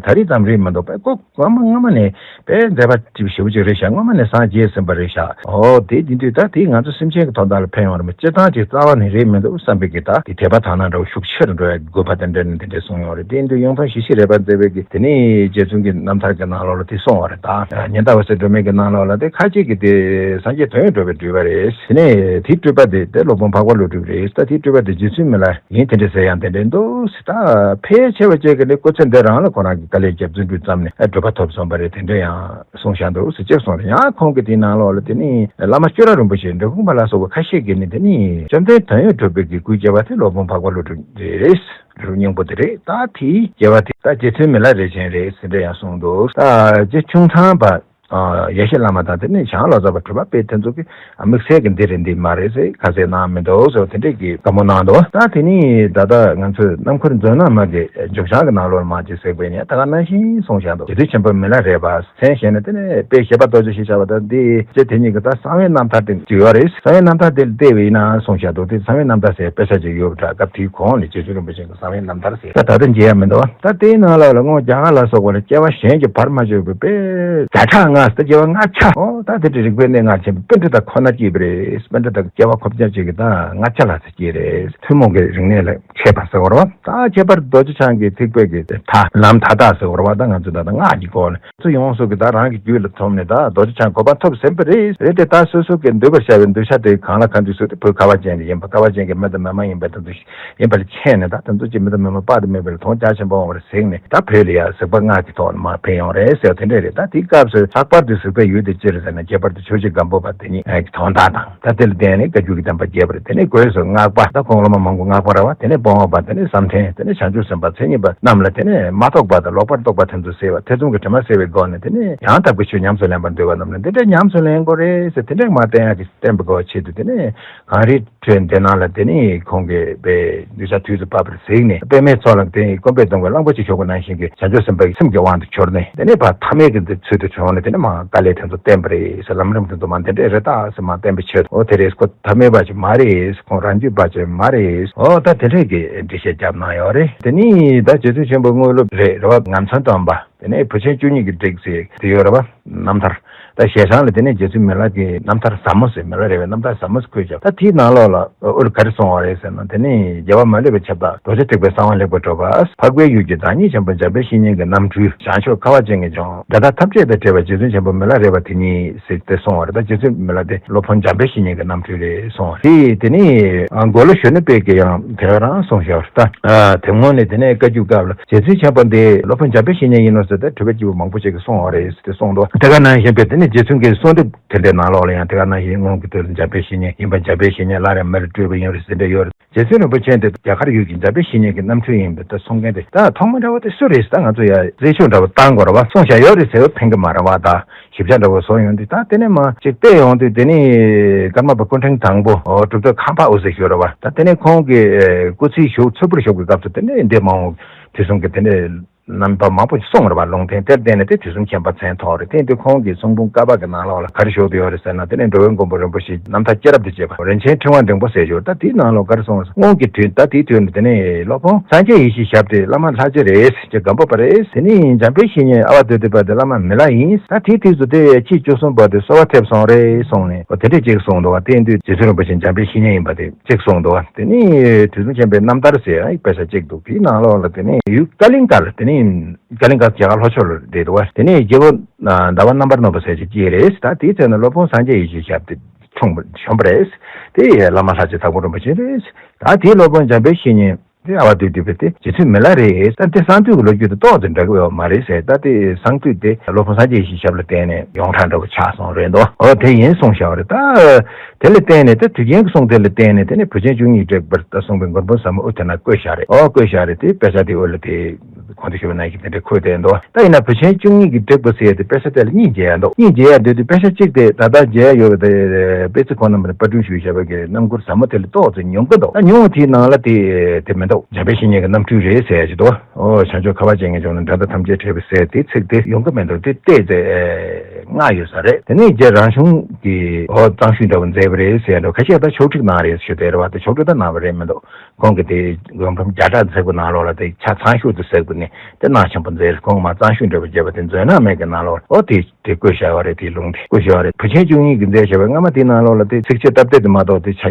ད་རེས་ཙམ་རེད་མི་འདུག་པས་ཀོ། སྔོན་མ་སྔོན་མ་ནས་དཔེ་མཛད་པ་ཅིག་ཞེ་པོ་ཅིག་རེད་ཤག་སྔོན་མ་ནས་སངས་རྒྱས་ཟིན་པ་རེད་ཤག་འོ་དེ་དེ་དུས་ད་དེ་ང་ཚོ་སེམས་ཅན་གྱི་ཐོབ་ཐང་ལ་ཕན་ཡོང་རེད་མོད། སྤྱིར་བཏང་ཅིག་རྩ་བ་ནས་རེད་མི་འདུག་བསམ་པའི་གི་ད་དེ་དད་པ་དག་སྣང་འདྲ་བོ་ཤུགས་ཆེ་རུ་འགྲོ་ཡ་དགོས་པ་དེ་འདྲ་ནས་དེ་འདྲ་གསུངས་ཡོད་རེད། དེ་དུས་གཡུང་དྲུང་ཞི་བྱེད་རས་པ་མཛད་པའི་གི་དེ་ནས་རྗེ་བཙུན་གྱི་རྣམ་ཐར་གྱི་ནང་ལོགས་ལ་དེ་གསུངས་པ་རེད། ད་ཉི་ཟླ་འོད་ཟེར་སྒྲོན་མེ་གི་ནང་ལོགས་ལ་དེ་ཁ་ཅིག་གིས་དེ་སངས་རྒྱས་དོན་ཡོད་གྲུབ་པའི་སྤྲུལ་པ་རེད། དེ་ནས་དེའི་སྤྲུལ་པ་དེ་དེ་སློབ་དཔོན་འཕགས་པ་ཀླུ་སྒྲུབ་རེད། ད་དེའི་སྤྲུལ་པ་དེ་རྗེ་བཙུན་མི་ལ་ཡིན་དེ་འདྲ་ཟེར་ཡང་དེ་འདྲ་འདུག་ཟེར། ད་ཕལ་ཆེ་བ་ཅིག་གིས་ནི་སྐུ་ཚེ་འདི་རང་ལ་ཁོ་རང་གི་དཀའ་ལས་བརྒྱབ་རྩོམ་འབྲི་ཙམ་ནས་གྲུབ་པ་ཐོབ་སོང་བ་རེད། དེ་འདྲ་ཡང་གསུངས་བཞག་འདུག་ཟེར་ཅིག་གསུངས་རེད། ཡང་ཁོང་གིས་དེའི་ནང་ལོགས་ལ་དེ་ནི་བླ་མ་སྐྱུ་ར་རིན་པོ་ཆེ་འབྲི་གུང་པ་ལ་སོགས་པ་ཁ་ཤས་ཀྱིས་ནི་དེ་ནི་བཅོམ་ལྡན་དོན་ཡོད་གྲུབ་པའི་གི་སྐུའི་སྐྱེ་བ་དེ་སློབ་དཔོན་འཕགས་པ་ཀླུ་སྒྲུབ་རེད། རི་བོ་སྙིང་པོ་དེ་རེད། ད་དེའི་སྐྱེ་བ་དེ་ད་རྗེ་བཙུན་མི་ལ་རས་ཆེན་རེད་ཟེར་འདྲ་ཡང་གསུངས་འདུག་ད་རྗེ་ཆུང་ཚང་པ་ཡེ་ཤེས་བླ་མ་དང་དེ་ནས་བྱང་ལོ་ཙཱ་བ་གྲུབ་པ་དཔེ་དེ་ཚོ་གིས་དམིགས་བསལ་གྱི་འདི་རེད་འདི་མ་རེད་ཟེར་ཁ་གསལ་གནང་མི་འདུག་ཟེར་དེ་འདྲས་ཀྱི་བཀའ་མོལ་གནང་འདུག་ད་དེ་ནས་ད་ལྟ་ང་ཚོས་རྣམ་མཁར་མཛོད་ནང་མ་གི་མཇུག་བྱང་གི་ནང་ལོགས་མ་ཅིག་གཟིགས་པ་ཡིན་ན་ད་ག་ནང་བཞིན་གསུངས་བཞག་འདུག་རྗེ་བཙུན་ཆེན་པོ་མི་ལ་རས་པ་མཚན་བཞེས་ནས་དེ་ནས་དཔེ་བཞེད་པ་རྡོ་རྗེ་ཞེས་བྱ་བ་དང་འདི་རྗེ་དེ་ཉིད་ཀྱི་ད་གསང་བའི་རྣམ་ཐར་དེ་ཅིག་ཡོད་རེད། གསང་བའི་རྣམ་ཐར་དེ་ལ་བལྟས་པ་ཡིན་ན་གསུངས་བཞག་འདུག་དེ་གསང་བའི་རྣམ་ཐར་ཟེར་དཔེ་ཆ་ཅིག་ཡོད་པ་འདྲ། སྐབས་དེའི་གོང་ལ་རྗེ་བཙུན་རིན་པོ་ཆེ་གསང་བའི་རྣམ་ཐར་ཟེར། ད་ད་ལྟ་མཇལ་ཡ་མི་འདུག་ད་དེའི་ནང་ལོགས་ལ་སྔོན་རྒྱ་གར་ལ་སོགས་པ་ལ་སྐྱེ་བ་གཞན་གྱིས་བར་མ་ཆོད་པའི་དཔེ་བརྒྱ་ཕྲག་ལྔ་ ཨ་ད་རྒྱལ་བ་ལྔ་ཆ། ཨོ་ད་དེ་འདྲ་རིག་པའི་གནས་ལྔ་ཆེན་པོ་པཎྜི་ཏ་ཁོ་ན་སྐྱེས་པ་རེད། པཎྜི་ཏ་རྒྱལ་བ་ཁོ་རང་ཅིག་གི་ད་ལྔ་ཆ་ལ་ཟེར་གྱི་རེད། ཐུན་མོང་གི་རིག་གནས་ལ་མཁས་པ་ཟེར་བ་རེད་བ། ད་ཁྱད་པར་རྡོ་རྗེ་འཆང་གི་ཐེག་པའི་གི་མཐའ་ལམ་མཐའ་དག་ཟེར་བ་རེད་བ། ད་ང་ཚོ་ད་ལྟ་སྔགས་ཀྱི་སྐོར་ལ་ཚོ་ཡོངས་སུ་གི་ད་རང་གི་རྒྱུད་ལ་ཐོབ་ནས་ད་རྡོ་རྗེ་འཆང་གོ་འཕང་ཐོབ་ཟིན་པ་རེད། རེད་དེ་ད་སོ་སོ་གི་འདོད་པར་བྱ་བའི་འདོད་ཆགས་དེ་གང་ལ་གང་འདུལ་ཟེར་ཏེ་བོད་ཁ་བ་ཅན་གྱི་ཡིན་པ། ཁ་བ་ཅན་གྱི་མི་དང་མི་མ་ཡིན་པ་དེ་ཚོ་ཡིན་པར་མཁྱེན་ནས་ད་དེ་ཚོ་ཅིག་མི་དང་མི་མ་དཔག་ཏུ་མེད་པ་ལ་དོན་རྒྱ་ཆེན་པོ་ཡོང་བར་གཟིགས་ནས། ད་བོད་ལ་ཡ་གཟིགས་པ་སྔགས་ཀྱི་ཐོག་ནས་མར་ཕེབས་ཡོང་རེད་ཟེར་དེ་འདྲ་རེད། ད་དེའི་སྐབས་སུ་ལྷག་པར་དུ་གཟིགས་པའི་ཡུལ་དེ་ཅི་རེད་ཟེར་ན་ཁྱད་པར་དུ་ཆོས་རྗེ་སྒམ་པོ་པ་དེ་ཉིད་ཀྱི་དོན་དག་དང་། ད་དེ་ལ་བརྟེན་ནས་བཀའ་བརྒྱུད་ཀྱི་བསྟན་པ་རྒྱས་པ་རེད། དེ་ནས་སྒོས་སུ་སྔགས་པ། ད་ཁོང་སློབ་མ་མང་པོ་སྔགས་པ་རེད་བ། དེ་ནས་སྤོང་བ་པ། དེ་ནས་བསམ་གཏན། དེ་ནས་བྱང་ཆུབ་སེམས་དཔའ་མཚན་ཉིད་པ་རྣམས་ལ། དེ་ནས་མ་རྟོགས་པ་དང་ལོག་པར་རྟོག་པ་དེ་ཚོ་སེལ་བ། ཐེ་ཚོམ་གྱི་དྲི་མ་སེལ་བའི་སྒོ་ནས། དེ་ནས་ཡང་དག་པའི་ཆོས་ཉམས་སུ་ལེན་པར་འདོད་པ་རྣམས་ལ་འདི་འདྲ་ཉམས་སུ་ལེན་དགོས་རེད་ཟེར་དེ་འདྲ་མར་བསྟན་ཡག་གི་བསྟན་པའི་སྒོ་ཆེད་དུ། དེ་ནས་གངས་རིའི་ཁྲོད་འདི་ནང་ལ་དེ་ནས་ཁོང་གིས་པའི་གདུལ་བྱ་དུས་སུ་བབ་པར་གཟིགས་ནས། པདྨའི་ཚོགས་ལ་དེ་ནས་སྐོམ་པས་གདུང་བའི་གླང་པོ་ཆེ་འཁྱོག་པ་ནང་བཞིན་གྱི་བྱང་ཆུབ་སེམས་དཔའི་སེམས་ཀྱི་དབང་དུ་གྱུར་ནས། དེ་ནས་ཕར་ཐ་མལ་གྱི་འདི་ཚུལ་དུ་བྱུང་ནས། དེ་ནས་མར་དཀའ་ལས་དེ་ཚོ་བསྟན་པ་རེད་ཟེར། ལམ་རིམ་དེ་ཚོ་མར་འདི་འདྲ་རེད་ད་ཟེར་མར་བསྟན་པའི་ཆེད་དུ། འོ་དེ་རེད། ཁོ་ཐ་མལ་པ་ཅིག་མ་རེད། ཁོང་རང་རྒྱུད་པ་ཅིག་མ་རེད། འོ་ད་དེ་འདྲས་ཀྱི་འགྲེལ་བཤད་བརྒྱབ་གནང་ཡོད་རེད། དེ་ནས་ད་རྗེ་བཙུན་ཆེན་པོ་དངོས་སློབ་རེད་རེད་བ། ངག་མཚན་སྟོན་པ། དེ་ནས་བུ་ཆེན་བཅུ་གཉིས་ཀྱི་བསྒྲིགས་ཟེར་དེ་ཡོད་རེད་བ། རྣམ་ཐར། ད་ཞལ་བཟང་ལ་དེ་ནས་རྗེ་བཙུན་མི་ལ་གི་རྣམ་ཐར་ཟབ་མོ་ཟེར། མི་ལ་རས་པའི་རྣམ་ཐར་ཟབ་མོ་ཟེར་བཀོད་བཞག་ད་དེའི་ནང་ལོགས་ལ་དབུ་ལ་ག་རེ་གསུངས་པ་རེད་ཟེར་ན། དེ་ནས་རྒྱལ་བ་མ་ལུས་པའི་ཁྱབ་བདག་རྡོ་རྗེ་ཐེག་པའི་གསང་བ་ལེགས་པར་གྲུབ་པ། འཕགས་པའི་ཡུལ་གྱི་བདག་ཉིད་ཆེན་པོ་འཇམ་དཔལ་བཤེས་གཉེན་གྱི་རྣམ་འཕྲུལ། བྱང་ཕྱོགས་ཁ་བ་ཅན་གྱི་ལྗོངས་འདི་དག་ཐམས་ཅད་དང་བྲལ་བའི་རྗེ་བཙུན་ཆེན་པོ་མི་ལ་རས་པ་དེ་ཉིད་ཟེར་ཏེ་གསུངས་པ་རེད། ད་རྗེ་བཙུན་མི་ལ་དེ་སློབ་དཔོན་འཇམ་དཔལ་བཤེས་གཉེན་གྱི་རྣམ་འཕྲུལ་རེད་གསུངས་པ་རེད། དེ་ནས་མགོ་ལོག་གཞོན་ནུ་དཔལ་གྱིས་ཡང་དེ་ག་རང་གསུངས་བཞག་པ་རེད། ད་དེ་སྔོན་ནས་དེ་ནས་བཀའ་བརྒྱུད་སྐབས་ལ་རྗེ་བཙུན་ཆེན་པོ་འདི་སློབ་དཔོན་འཇམ་དཔལ་བཤེས་གཉེན་ཡིན་ནོ་ཟེར་ཏེ་གྲུབ་པའི་སྐྱེས་བུ་མང་པོ་ཞིག་གིས་གསུངས་པ་རེད་ཟེར་ཏེ་གསུངས་འདུག་དེ་ག་ནང་བཞིན་པའི་དེ་ནས་རྗེ་བཙུན་གྱི་གསུང་དེབ་དེ་འདྲའི་ནང་ལོགས་ལ་ཡང་དེ་ག་ནང་བཞིན་སྔོན་གྱི་དུས་ལ་འཇམ་དཔལ་བཤེས་གཉེན་སླར་ཡང་མི་ལ་སྤྲུལ་པ་ཡིན་རེད་ཟེར་འདྲ་ཡོད་རེད། རྗེ་བཙུན་རིན་པོ་ཆེ་འདི་རྒྱ་གར་ཡུལ་གྱི་འཇམ་དཔལ་བཤེས་གཉེན་གྱི་རྣམ་འཕྲུལ་ཡིན་པའི་ད་གསུང་མཁན་དེ་ད་ཐོག་མ་འདྲ་བོ་དེ་སུ་རེད་ཟེར། ད་ང་ཚོ་ཡ་རྩད་གཅོད་འདྲ་བོ་བཏང་དགོས་རེད་བ། གསུངས་བཞག་ཡོད་རེད་ཟེར་བ་ཕན་གི་མ་རེད་བ། ད་ཞིབ་ཆ་འདྲ་བོ་བཟོ་ཡོང་དུས། ད་དེ་ནས་མར་ཅིག་བལྟས་ཡོང་དུས། དེ་ནས་ཀརྨ་པ་སྐུ་ཕྲེང་དང་པོ་འོ་གྲུབ་ཐོབ་ཁམས་པ་འོད་ཟེར་ཞུ་རེད་བ། ད་དེ་ནས་ཁོང་གི་སྐུ་ཚེའི་གཞུག་ཚོད་ཕུར་ཞུགས་པའི་སྐབས་སུ་དེ་ནས་འདི་མ་འོངས་དུས་གསུམ་གྱི་དེ་ནས་རྣམ་པ་མང་པོ་ཞིག་གསུངས་རེད་བ། ལུང་བསྟན་དེར་བརྟེན་ནས་དེ་དུས་གསུམ་མཁྱེན་པ་མཚན་ཐོགས་རེད། དེ་ཡིན་དུས་ཁོང་གི་གསུང་འབུམ་ཀ་པ་གི་ནང་ལོགས་ལ་ག་རེ་བཞུགས་བསྡད་ཡོད་རེད་ཟེར་ན། དེ་ནས་འགྲོ་བའི་མགོན་པོ་རིན་པོ་ཆེའི་རྣམ་ཐར་སྐྱེས་རབས་དང་བཅས་པ། རིན་ཆེན་ཕྲེང་བ་འབྲིང་པོ་ཟེར་ཞོར། ད་དེའི་ནང་ལོགས་ག་རེ་གསུངས་སོང་། སྔོན་གྱི་དུས། ད་དེའི་དུས་ནས་དེ་ནས་སློབ་དཔོན་སངས་རྒྱས་ཡེ་ཤེས་ཞབས་དེ་བླ་མ་ལྷ་རྗེ་རེད། རྗེ་སྒམ་པོ་པ་རེད། དེ་ནས་འཇམ་དཔལ་བཤེས་གཉེན་ཨ་བ་དོན་གྲུབ་པ་དེ་བླ་མ་མི་ལ་ཡིན། ད་དེའི་དུས་སུ་དེ་ཁྱེད་བཅུ་གསུམ་པ་དེ་གསོལ་བ་ཐེབས་སོང་རེད་གསུངས་ནས། འོ་དེ་འདྲས་ཅིག་གསུངས་འདུག་བ། དེ་ཡིན་དུས་རྗེ་བཙུན་རིན་པོ་ཆེ་འཇམ་དཔལ་བཤེས་གཉེན་ཡིན་པ་དེ་ཅིག་གསུངས་འདུག་བ། དེ་ནས་དུས་གསུམ་མཁྱེན་པའི་རྣམ་ཐར་ཟེར་ཡང་དཔེ་ཆ་གཅིག་འདུག་དེའི་ནང་ལོགས་ལ་དེ་ནས་ཡུལ་ཀ་ལིང་ཀ་ལ། དེ་ནས་ཀ་ལིང་ཀ་རྒྱ་གར་ལྷོ་ཕྱོགས་ལ་རེད་འདུག་བ། དེ་ནས་རྒྱལ་པོ་ཟླ་བ་རྣམ་པར་གནོན་པ་ཟེར་ཅིག་སྐྱེས་རེད། ད་དེའི་ཚེ་ན་སློབ་དཔོན་སངས་རྒྱས་ཡེ་ཤེས་ཞབས་དེ་བྱུང་བྱོན་པ་རེད། དེ་བླ་མ་ལྷ་རྗེ་དྭགས་པོ་རིན་པོ་ཆེ་རེད། ད་དེའི་སློབ་དཔོན་འཇམ་དཔལ་བཤེས་གཉེན་དེ་ཨ་བ་དོན་གྲུབ་པ་དེ་རྗེ་བཙུན་མི་ལ་རེད། ད་དེ་གསང་འདུས་ཀྱི་ལོ་རྒྱུས་དེ་ཏོག་ཙམ་འདྲ་གི་ཡོད་མ་རེད་ཟེར། ད་དེ་གསང་འདུས་དེ་སློབ་དཔོན་སངས་རྒྱས་ཡེ་ཤེས་ཞབས་ལ་བརྟེན་ནས་ཡོངས་གྲགས་འདྲ་བོ་ཆགས་སོང་རེད་འདུག་འོ་དེ་ཡིན་གསུངས་བཞག་པ་རེད། ད་དེ་ལ་བརྟེན་ནས། ད་དུས་རྒྱུན་གྱི་གསུང་དེ་ལ་བརྟེན་ནས་དེ་ནས་བུ་ཆེན་བཅུ་གཉིས་བསྒྲིགས་པར་ད་གསུངས་པའི་མགུར་འབུམ་ཟབ་མོ་དབུ་དེ་ན་བཀོད་བཞག་རེད། འོ་བཀོད་བཞག་རེད། དེ་དཔེ་ཆ་དེ་དབུ་ལ་དེ་གོང་དུ་ཞུས་པ་ནང་བཞིན་དེ་འདྲ་འཁོད་བསྡད་འདུག་ད་ཡིན་ན་བུ་ཆེན་བཅུ་གཉིས་ཀྱིས་བསྒྲིགས་པ་ཟེར་ཡ་དེ་དཔེ་ཆ་དེ་ལ་གཉིས་མཇལ་ཡ་འདུག་གཉིས་མཇལ་ཡ་འདུག་དུས་དཔེ་ཆ་གཅིག་དེ་ད་ལྟ་མཇལ་ཡ་ཡོད་པ་དེ་དཔེ་ཚིག་ཁོང་རྣམ་པ་ནས་པར་སྐྲུན་ཞུས་བཞག་པའི་གི་རྣམ་མགུར་ཟབ་མོ་དེ་ལས་ཏོག་ཙམ་ཉུང་གི་འདུག་ད་ཉུང་བ་དེའི་ནང་ལ་དེ་དེ་མི་འདུག་འཇམ་དཔལ་བཤེས་གཉེན་གྱི་རྣམ་འཕྲུལ་རེད་ཟེར་ཡ་ཅིག་འདུག་འོ་བྱང་ཆུབ་ཁ་བ་ཅན་གྱི་ལྗོངས་ནས་འགྲོ་རྟགས་ཐམས་ཅད་བྲལ་བའི་ཟེར་དེ་ཚིག་དེ་ཡོང་གི་མི་འདུག་དེ་ཏོག་ཙམ་སྔ་ཡོད་ས་རེད། དེ་ནས་རྗེ་རང་གཞུང་གི་འོ་གཙང་ཤོས་འདྲ་བོ་མཛད་པ་རེད་ཟེར་ཡ་འདུག་ཁ་ཤས་ད་ཕྱོགས་སྒྲིག་གནང་རེད་ཞུ་བསྡད་རེད་བ། དེ་ཕྱོགས་སྒྲིག་ད་གནང་བ་རེད་མི་འདུག་ཁོང་གིས་དེ་མགུར་འབུམ་བརྒྱ་ཕྲག་མཛད་པའི་ནང་ལོགས་ལ་དེ་ཆ་ཚང་ཤོས་དེ་གཟིགས་པ་ནས་དེ་གནང་ཆེན་པོ་མཛད། ཁོང་མར་གཙང་ཤོས་འདྲ་བོ་བརྒྱབ་པ་དེ་མཛོད་ནག་མེད་ཀྱི་ནང་ལོགས་ལ་འོ་དེ་དེ་བཀོད་བཞག་པ་རེད། དེའི་ལུང་དེ་བཀོད་བཞག་པ་རེད། བུ་ཆེན་བཅུ་གཉིས་ཀྱིས་མཛད་བཞག་པའི་སྔ་མ་དེའི་ནང་ལོགས་ལ་དེ་ཚིགས་བཅད་སྟབས་བདེ་དེ་མ་གཏོགས་དེ་ཆ་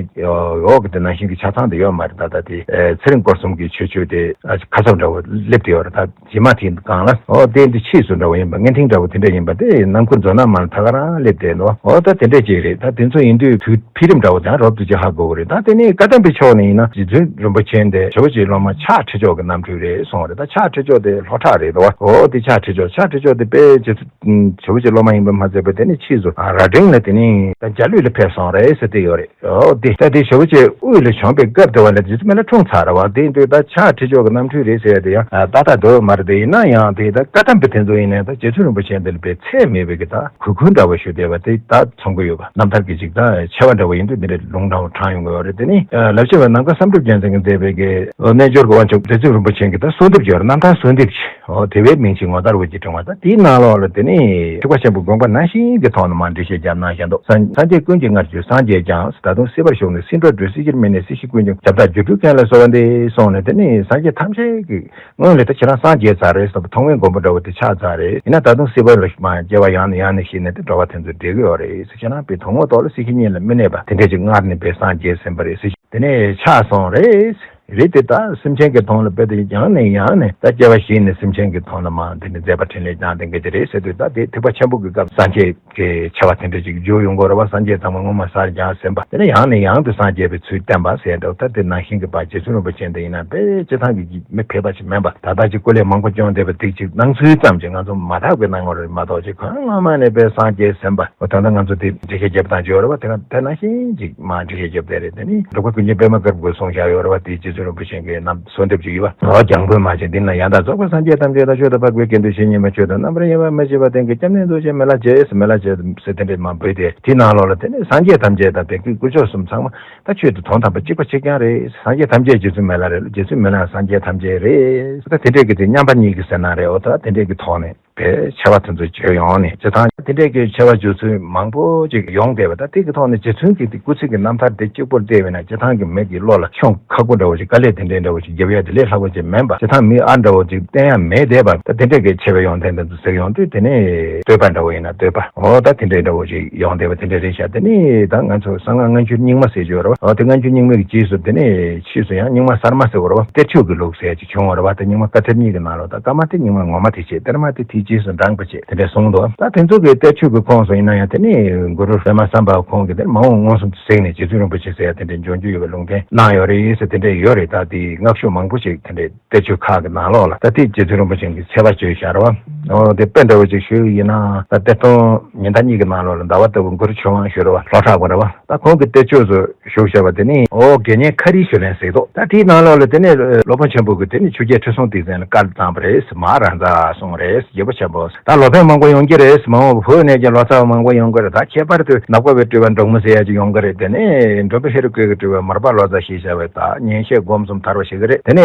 འོག་གི་དེ་ནང་བཞིན་གྱི་ཆ་ཚང་དེ་ཡོད་མ་རེད། ད་ལྟ་དེ་ཚེ་རིང་སྐོར་གསུམ་གྱི་ཆོས་སྤྱོད་དེ་ཁ་གསབ་འདྲ་བོ་སླེབས་དེ་ཡོད་རེད། ད་རྗེས་མ་དེའི་སྒང་ལ་འོ་དེ་འདི་ཕྱིས་སུ་འདྲ་བོ་ཡིན་པ། བརྙན་ཐུང་འདྲ་བོ་དེ་འདྲ་ཡིན་པ་དེ་རྣམ་མགུར་མཛོད་ནག་མ་ལ་ད་ག་རང་སླེབས་བསྡད་འདུག་འོ་ད་དེ་འདྲས་ཅིག་རེད། ད་དེ་ཚོ་ཡིན་དུས་དུས་འཕེལ་རིམ་འདྲ་བོ་དང་རོབ་ཏུ་ཅིག་ཧ་གོ་གི་རེད། ད་དེ་ནས་བཀའ་གདམས་པའི་ཕྱོགས་ནས་ཡིན་ན་རྗེ་བཙུན་རིན་པོ་ཆེ་འདི་ཇོ་བོ་རྗེའི་སློབ་མ་ཕྱག་ཁྲི་མཆོག་གི་རྣམ་འཕྲུལ་རེད་གསུངས་རེད། ད་ཕྱག་ཁྲི་མཆོག་དེ་ལྷོ་བྲག་རེད་འདུག་བ། འོ་དེ་ཕྱག་ཁྲི་མཆོག་ཕྱག་ཁྲི་མཆོག་དེ་དཔེ་རྗེ་བཙུན་ཇོ་བོ་རྗེའི་སློབ་མ་ཡིན་པ་མ་ཟད་པར་དེ་ནས་ཕྱིས་སུ་རྭ་སྒྲེང་ལ་དེ་ནས་ད་འཇའ་ལུས་ལ་ཕེབས་སོང་རེད་ཟེར་དེ་ཡོད་རེད། འོ་དེ་ད་དེ་ཇོ་བོ་རྗེ་དབུས་ལ་བྱོན་པའི་སྐབས་དེ་བ་ལ་རྗེ་བཙུན་མི་ལ་འཁྲུངས་ཚར་རེད་བ། དེ་ཡིན་དུས་ད་ཕྱག་ཁྲི་མཆོག་གི་རྣམ་འཕྲུལ་རེད་ཟེར་ཡ་དེ་ཡང་ཏག་ཏག་འགྲོ་ཡོད་མ་རེད། དེ་ཡིན་ན་ཡང་དེ་ད་བཀའ་གདམས་པའི་དེ་ཚོ་ཡིན་ནའི་ད་རྗེ་བཙུན་རིན་པོ་ཆེ་འདི་ལ་དཔེ་ཚད་མེད་པའི་གི་ད་གུས་བཀུར་འདྲ་བོ་ཞུ་བསྡད་པ་དེ་ད་མཚོན་གི་ཡོད་པ། རྣམ་ཐར་གྱི་ཅིག་ད་ཆེ་བ་འདྲ་བོ་ཡིན་དུས་འདི་འདྲའི་ལུང་འདྲ་བོ་དྲངས་ཡོང་གི་ཡོད་རེད། དེ་ནི་ལབ་བྱེད་པ་ནམ་མཁའ་བསམ་གྲུབ་རྒྱལ་མཚན་གྱིས་མཛད་པའི་གི་རྣལ་འབྱོར་གྱི་དབང་ཕྱུག་བདུད་རྩི་རིན་པོ་ཆེ་གི་ད་གསོལ་འདེབས་ཡོད་རེད། རྣམ་ཐར། ད་གསོལ་འདེབས་ཆེ། འོ་དེ་བས་མིང་ཆེ་ངོ་མཚར་བོ་ཅིག་བྱུང་བ། ད་དེའི་ནང་ལོགས་ལ་དེ་ནས་ཐེག་པ་ཆེན་པོ་དགོངས་པ་ནང་བཞིན་གྱི་ཐོག་ནས་མར་འགྲེལ་བཤད་བརྒྱབ་གནང་བཞག་འདུག་སངས་སངས་རྒྱས་ཀུན་གྱི་མངལ་གྱུར་སངས་རྒྱས་ཀྱང་། ད་དུང་སྲིད་པར་ཞུགས་ནས་སྲིད་འགྲོ་འགྲོལ། སྲིད་ཞིར་མི་གནས་སྲིད་ཞིའི་ཀུན་འབྱུང་། ཁྱབ་བདག་སྒྱུ་འཕྲུལ་མཁན་ལ་གསོལ་བ་འདེབས་གསུངས་ནས། དེ་ནས་སངས་རྒྱས་ཐམས་ཅད་ཀྱི་སྔོན་ལ་ད་ཁྱེད་རང་སངས་རྒྱས་ཚར་རེད་ཟེར་བ། ཐོག་མའི་མགོན་པོ་འདྲ་བོ་དེ་ཆགས་ཚར་རེད། ཡིན་ན་ད་དུང་སྲིད་པ་ལ་མར་སྐྱེ་བ་ཡང་ནས་ཡང་ནས་བཞེས་ནས་དེ་འགྲོ་བ་དེ་ཚོ་བསྡད་ཀྱི་ཡོད་རེད་ཟེར། ཁྱེད་རང་དཔེ་ཐུན་མོང་ཐོག་ལ་སྲིད་ཞི་གཉིས་ལ་མི་གནས་པ་དེ་འདྲས་ཅིག་སྔར་ནས་དཔེ་སངས་རྒྱས་ཟིན་པ་རེད་ཟེར། དེ་ནས་ཆགས་སོང་རེད། རེད་དེ་ད་སེམས་ཅན་གྱི་དོན་ལ་དཔེ་དེ་ཡང་ནས་ཡང་ནས་ད་སྐྱེ་བ་བཞེས་ནས་སེམས་ཅན་གྱི་དོན་ལ་མར་དེ་ནས་མཛད་པ་འཕྲིན་ལས་བསྐྱངས་དེ་འདྲས་ཅིག་རེད་ཟེར་དུས། ད་དེ་ཐེག་པ་ཆེན་པོ་གི་སྐབས་སངས་རྒྱས་ཀྱི་ཆེ་བ་དེ་འདྲ་ཅིག་བརྗོད་ཡོང་གི་ཡོད་རེད་བ། སངས་རྒྱས་ཚང་མ་སྔོན་མ་སངས་རྒྱས་ཟིན་པ། དེ་ནས་ཡང་ནས་ཡང་དུ་སངས་རྒྱས་པའི་ཚུལ་བསྟན་པ་ཟེར་འདྲ་བོ། ད་དེ་ནང་བཞིན་གྱི་བར་རྗེ་བཙུན་རིན་པོ་ཆེ་འདི་ཡིན་ན་དཔེ་སྤྱི་བཏང་གི་མི་ཕལ་པ་ཞིག་མིན་པ། ད་ལྟ་ཅིག་སྐུ་ལས་མང་པོ་བསྐྱོན་བསྡད་པ་དེ་ཅིག་སྣང་ཚུལ་ཙམ་ཅིག་ང་ཚོ་མ་དག་པའི་སྣང་ངོ་རེད་མ་གཏོགས། ཅིག་ཁོང་སྔོན་མ་ནས་དཔེ་སངས་རྒྱས་ཟིན་པ། འོ་ད་ལྟ་ང་ཚོ་དེ་འགྲེལ་བཤད་རྒྱབ་སྟངས་ཅིག་ཡོད་རེད་བ། དེ་ག་དེ་ནང་བཞིན་ཅིག་མར་འགྲེལ་བཤད་རྒྱབ་བསྡད་རེད། དེ་ནི་འབྲུག་པ་ཀུན་མཁྱེན་པད་མ་དཀར་པོས་གསུངས་བཞག་ཡོད་རེད་བ། དེ་རྗེ་བཙུན་རིན་པོ་ཆེ་གི་རྣམ་གསོལ་འདེབས་ཅིག་ཡོད་བ། འོ་རྒྱང་འཕུར་མ་ཆེ་འདི་ན། ཡང་དག་རྫོགས་པའི་སངས་རྒྱས་ཐམས་ཅད་དང་། ཆོས་དང་འཕགས་པའི་དགེ་འདུན་ཞིང་མཉམ་པ། ཆོས་དང་རྣམ་པར་གཡེང་བ་མི་བྱེད་པ། དེང་གི་སྐྱབས་གནས་རྫོགས་ཆེན་མི་ལ་བརྗེད་ཟེར། མི་ལ་བརྗེད་ཟེར་དེ་འདྲས་མང་པོ་ཡོད་དེ། དེའི་ནང་ལོགས་ལ་དེ་ནས་སངས་རྒྱས་ཐམས་ཅད་དང་བོད་ཀྱི་དཀོན་མཆོག་གསུམ་ཚང་མ་ད་ཆོས་དང་དོན་དམ་པ་གཅིག་པ་གཅིག་རྐྱང་རེད། སངས་རྒྱས་ཐམས་ཅད་རྗེ་བཙུན་མི་ལ་རེད། རྗེ་བཙུན་མི་ལ་སངས་རྒྱས་ཐམས་ཅད་རེད། ད་དེ་འདྲས་ཀྱི་དེ་མཉམ་པ་ཉིད་ཀྱི་ཟེར་ན་རེད། འོ་ད་དེ་འདྲས་ཀྱི་ཐོག་ནས་དེ་ཆེ་བ་དེ་ཚོ་བརྗོད་ཡོང་ནས། སྤྱི་བཏང་དེ་འདྲས་ཀྱི་ཆེ་བ་བརྗོད་ཚུལ་མང་པོ་ཅིག་ཡོང་བསྡད་པ། ད་དེ་གི་ཐོག་ནས་རྗེ་བཙུན་གྱི་དེ་སྐུ་ཚེ་གི་རྣམ་ཐར་དེ་གཅིག་པོར་བལྟས་པས་ན། སྤྱི་བཏང་གི་མི་གི་བློ་ལ་ཤོང་ཁག་པོ་འདྲ་བོ་ཞིག་དཀའ་ལས་དེ་འདྲའི་འདྲ་བོ་ཞིག་རྒྱབ་ཡ་དེ་ལས་ལྷག་པ་ཅིག་མིན་པ། སྤྱི་བཏང་མི་ཨ་འདྲ་བོ་ཅིག་བསྟན་ཡ་མེད་བསྡད་པ། ད་དེ་འདྲས་ཀྱི་ཆེ་བའི་ཡོན་ཏན་དེ་ཚོ་ཟེར་ཡོང་དུས། དེ་ནས་བསྟོད་པ་འདྲ་བོ་ཡིན་ན་བསྟོད་པ། འོ་ད་དེ་འདྲའི་འདྲ་བོ་ཞིག་ཡོང་བསྡད་པ་དེ་འདྲ་རེད་ཤག་དེ་ནས་ད་ང་ཚོ་གསང་སྔགས་སྔ་འགྱུར་རྙིང་མ་ཟེར་གྱི་ཡོད་རེད་བ། འོ་དེ་སྔ་འགྱུར་རྙིང་མའི་རྗེས་སུ་དེ་ནས་ཕྱིས་སུ་ཡང་རྙིང་མ་གསར་མ་ཟེར་བ་རེད་བ། གཏེར་ཆོས་ཀྱི་ལུགས་ཟེར་ཅིག་བྱུང་བ་རེད་བ། དེ་རྙིང་མ་བཀའ་གཏེར་གཉིས་ཀྱི་ནང་ལོགས། ད་བཀའ་མ་དེ་རྙིང་མ་ངོ་མ་དེ་བྱས། གཏེར་མ་དེ་དེའི་རྗེས་སུ་འབྲངས་པ་བྱས། དེ་འདྲས་གསུངས་འདུག་ད་དེ་ཚོ་གི་གཏེར་ཆོས་ཀྱི་ཁོངས་སུ་ཡིན་ན་ཡང་། དེ་ནས་གུ་རུ་པདྨ་སམ་བྷ་བ་ཁོང་གིས་དེ་མ་འོངས་མངོན་སུམ་དུ་གཟིགས་ནས་རྗེ་བཙུན་རིན་པོ་ཆེ་ཟེར་ཡ་དེ་འདྲས་འབྱུང་རྒྱུ་ཡོད་པའི་ལུང་བསྟན་གནང་ཡོད་རེད་ཟེར་དེ་འདྲས་ཡོད་རེད། ད་དེ་སྔགས་ཤོག་མང་པོ་ཞིག་དེ་འདྲས་གཏེར་ཆོས་ཁག་གི་ནང་ལོགས་ལ་ད་དེ་རྗེ་བཙུན་རིན་པོ་ཆེ་གི་མཆེད་པ་བརྗོད་བཞག་རེད་བ། འོ་དེ་དཔེ་འདྲ་བོ་ཅིག་ཞུས་ཡིན་ན། ད་གཏེར་སྟོན་ཉི་ཟླ་གཉིས་ཀྱི་ནང་ལོགས་ལ་ཟླ་བ་ལྟ་བུ་གུ་རུ་ཆོས་དབང་ཞུ་རེད་བ། ལྷོ་བྲག་པ་རེད་བ། ད་ཁོང་གི་གཏེར་ཆོས་སུ་བཞུགས་བཞག་པ་དེ་ནི། འོ་དགེ་བསྙེན་ཁ་རིའི་ཞུ་ལན་ཟེར་འདུག་ད་དེའི་ནང་ལོགས་ལ་དེ་ནས་སློབ་དཔོན་ཆེན་པོ་གིས་དེ་ནི་ཆོས་རྒྱལ་ཁྲི་སྲོང་ལྡེ་བཙན་ལ་བཀའ་བཏང་བ་རེད། མ་ར་མཛའ་གསུངས་རེད། རྗེ་བོ་ཆེན་པོ། ད་ལོ་པཎ་མང་པོ་ཡོང་གི་རེད། མ་འོངས་བོད་གནས་ཀྱི་ལོ་ཙཱ་བ་མང་པོ་ཡོང་གི་རེད། ད་ཁྱད་པར་དུ་ནག་པོ་བའི་སྤྲུལ་པ་འབྲོག་མོ་ཟེར་ཡ་ཅིག་ཡོང་གི་རེད། དེ་ནས་འགྲོ་བའི་ཧེ་རུ་ཀ་གི་སྤྲུལ་པ་མར་པ་ལོ་ཙཱ་ཞེས་བྱ་བའི་ད་ཉན་བཤད་སྒོམ་གསུམ་དར་བ་ཞིག་གི་རེད། དེ་ནས་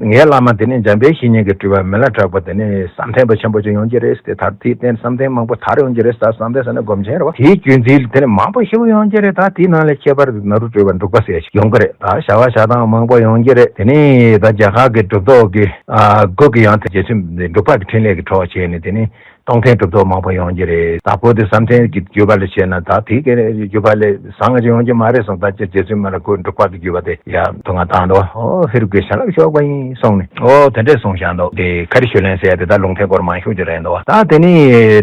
ངའི་བླ་མ་དེ་ནས་འཇམ་དཔལ་བཤེས་གཉེན་གྱི་སྤྲུལ་པ་མི་ལ་གྲགས་པ་དེ་ནས་བསམ་གཏན་པ་ཆེན་པོ་ཅིག་ཡོང་གི་རེད། དེ་དར་དེའི་སྟེང་བསམ་གཏན་མང་པོ་དར་ཡོང་གི་རེད། ད་བསམ་གཏན་ཟེར་ན་སྒོམ་ཆེན་རེད་བ། དེའི་བརྒྱུད་འཛིན་དེ་ནས་མང་པོ་ཞེ་པོ་ཡོང་གི་རེད། ད་དེའི་ནང་ལས་ཁྱད་པར་དུ་ནཱ་རོ་སྤྲུལ་པ་འབྲུག་པ་ཟེར་ཡ་ཞིག་ཡོང་གི་རེད། ད་བྱ་བ་བྱ་སྟངས་མང་པོ་ཡོང་གི་རེད། དེ་ནས་ད་རྒྱ་གར་གྱི་གྲུབ་ཐོབ་ཀྱི་ཨ་སྒོ་གི་ཡང་དེ་རྗེ་བཙུན་འབྲུག་པ་གི་འཕྲིན་ལས་ཀྱི་གྲོགས་བྱས་ནས། དེ་ནས་སྟོང་ཐུན་གྲུབ་ཐོབ་མང་པོ་ཡོང་གི་རེད། དྭགས་པོ་དེ་བསམ་གཏན་གྱི་བརྒྱུད་པ་ལ་བྱས་ན་ད་དེ་གའི་བརྒྱུད་པ་ལས་བཟང་ང་ཅིག་ཡོང་གི་མ་རེད་གསུངས། ད་ཅི་རྗེ་བཙུན་མི་ལ་ཁོ་འབྲུག་པ་གི་བརྒྱུད་པ་དེ་ཡ་དུ་ང་བཏང་འདུག་ཨོ་ཧེ་རུ་ཀའི་བྱིན་རླབས་ཤོག་པ་ཡིན་གསུངས་ནས། ཨོ་དེ་འདྲས་གསུངས་བཞག་འདུག་དེ་ཁ་རི་ཞུ་ལན་ཟེར་ཡ་དེ་ད་ལུང་བསྟན་སྐོར་མང་ཤོས་ཅིག་རེད་འདུག་ད་དེ་ནི་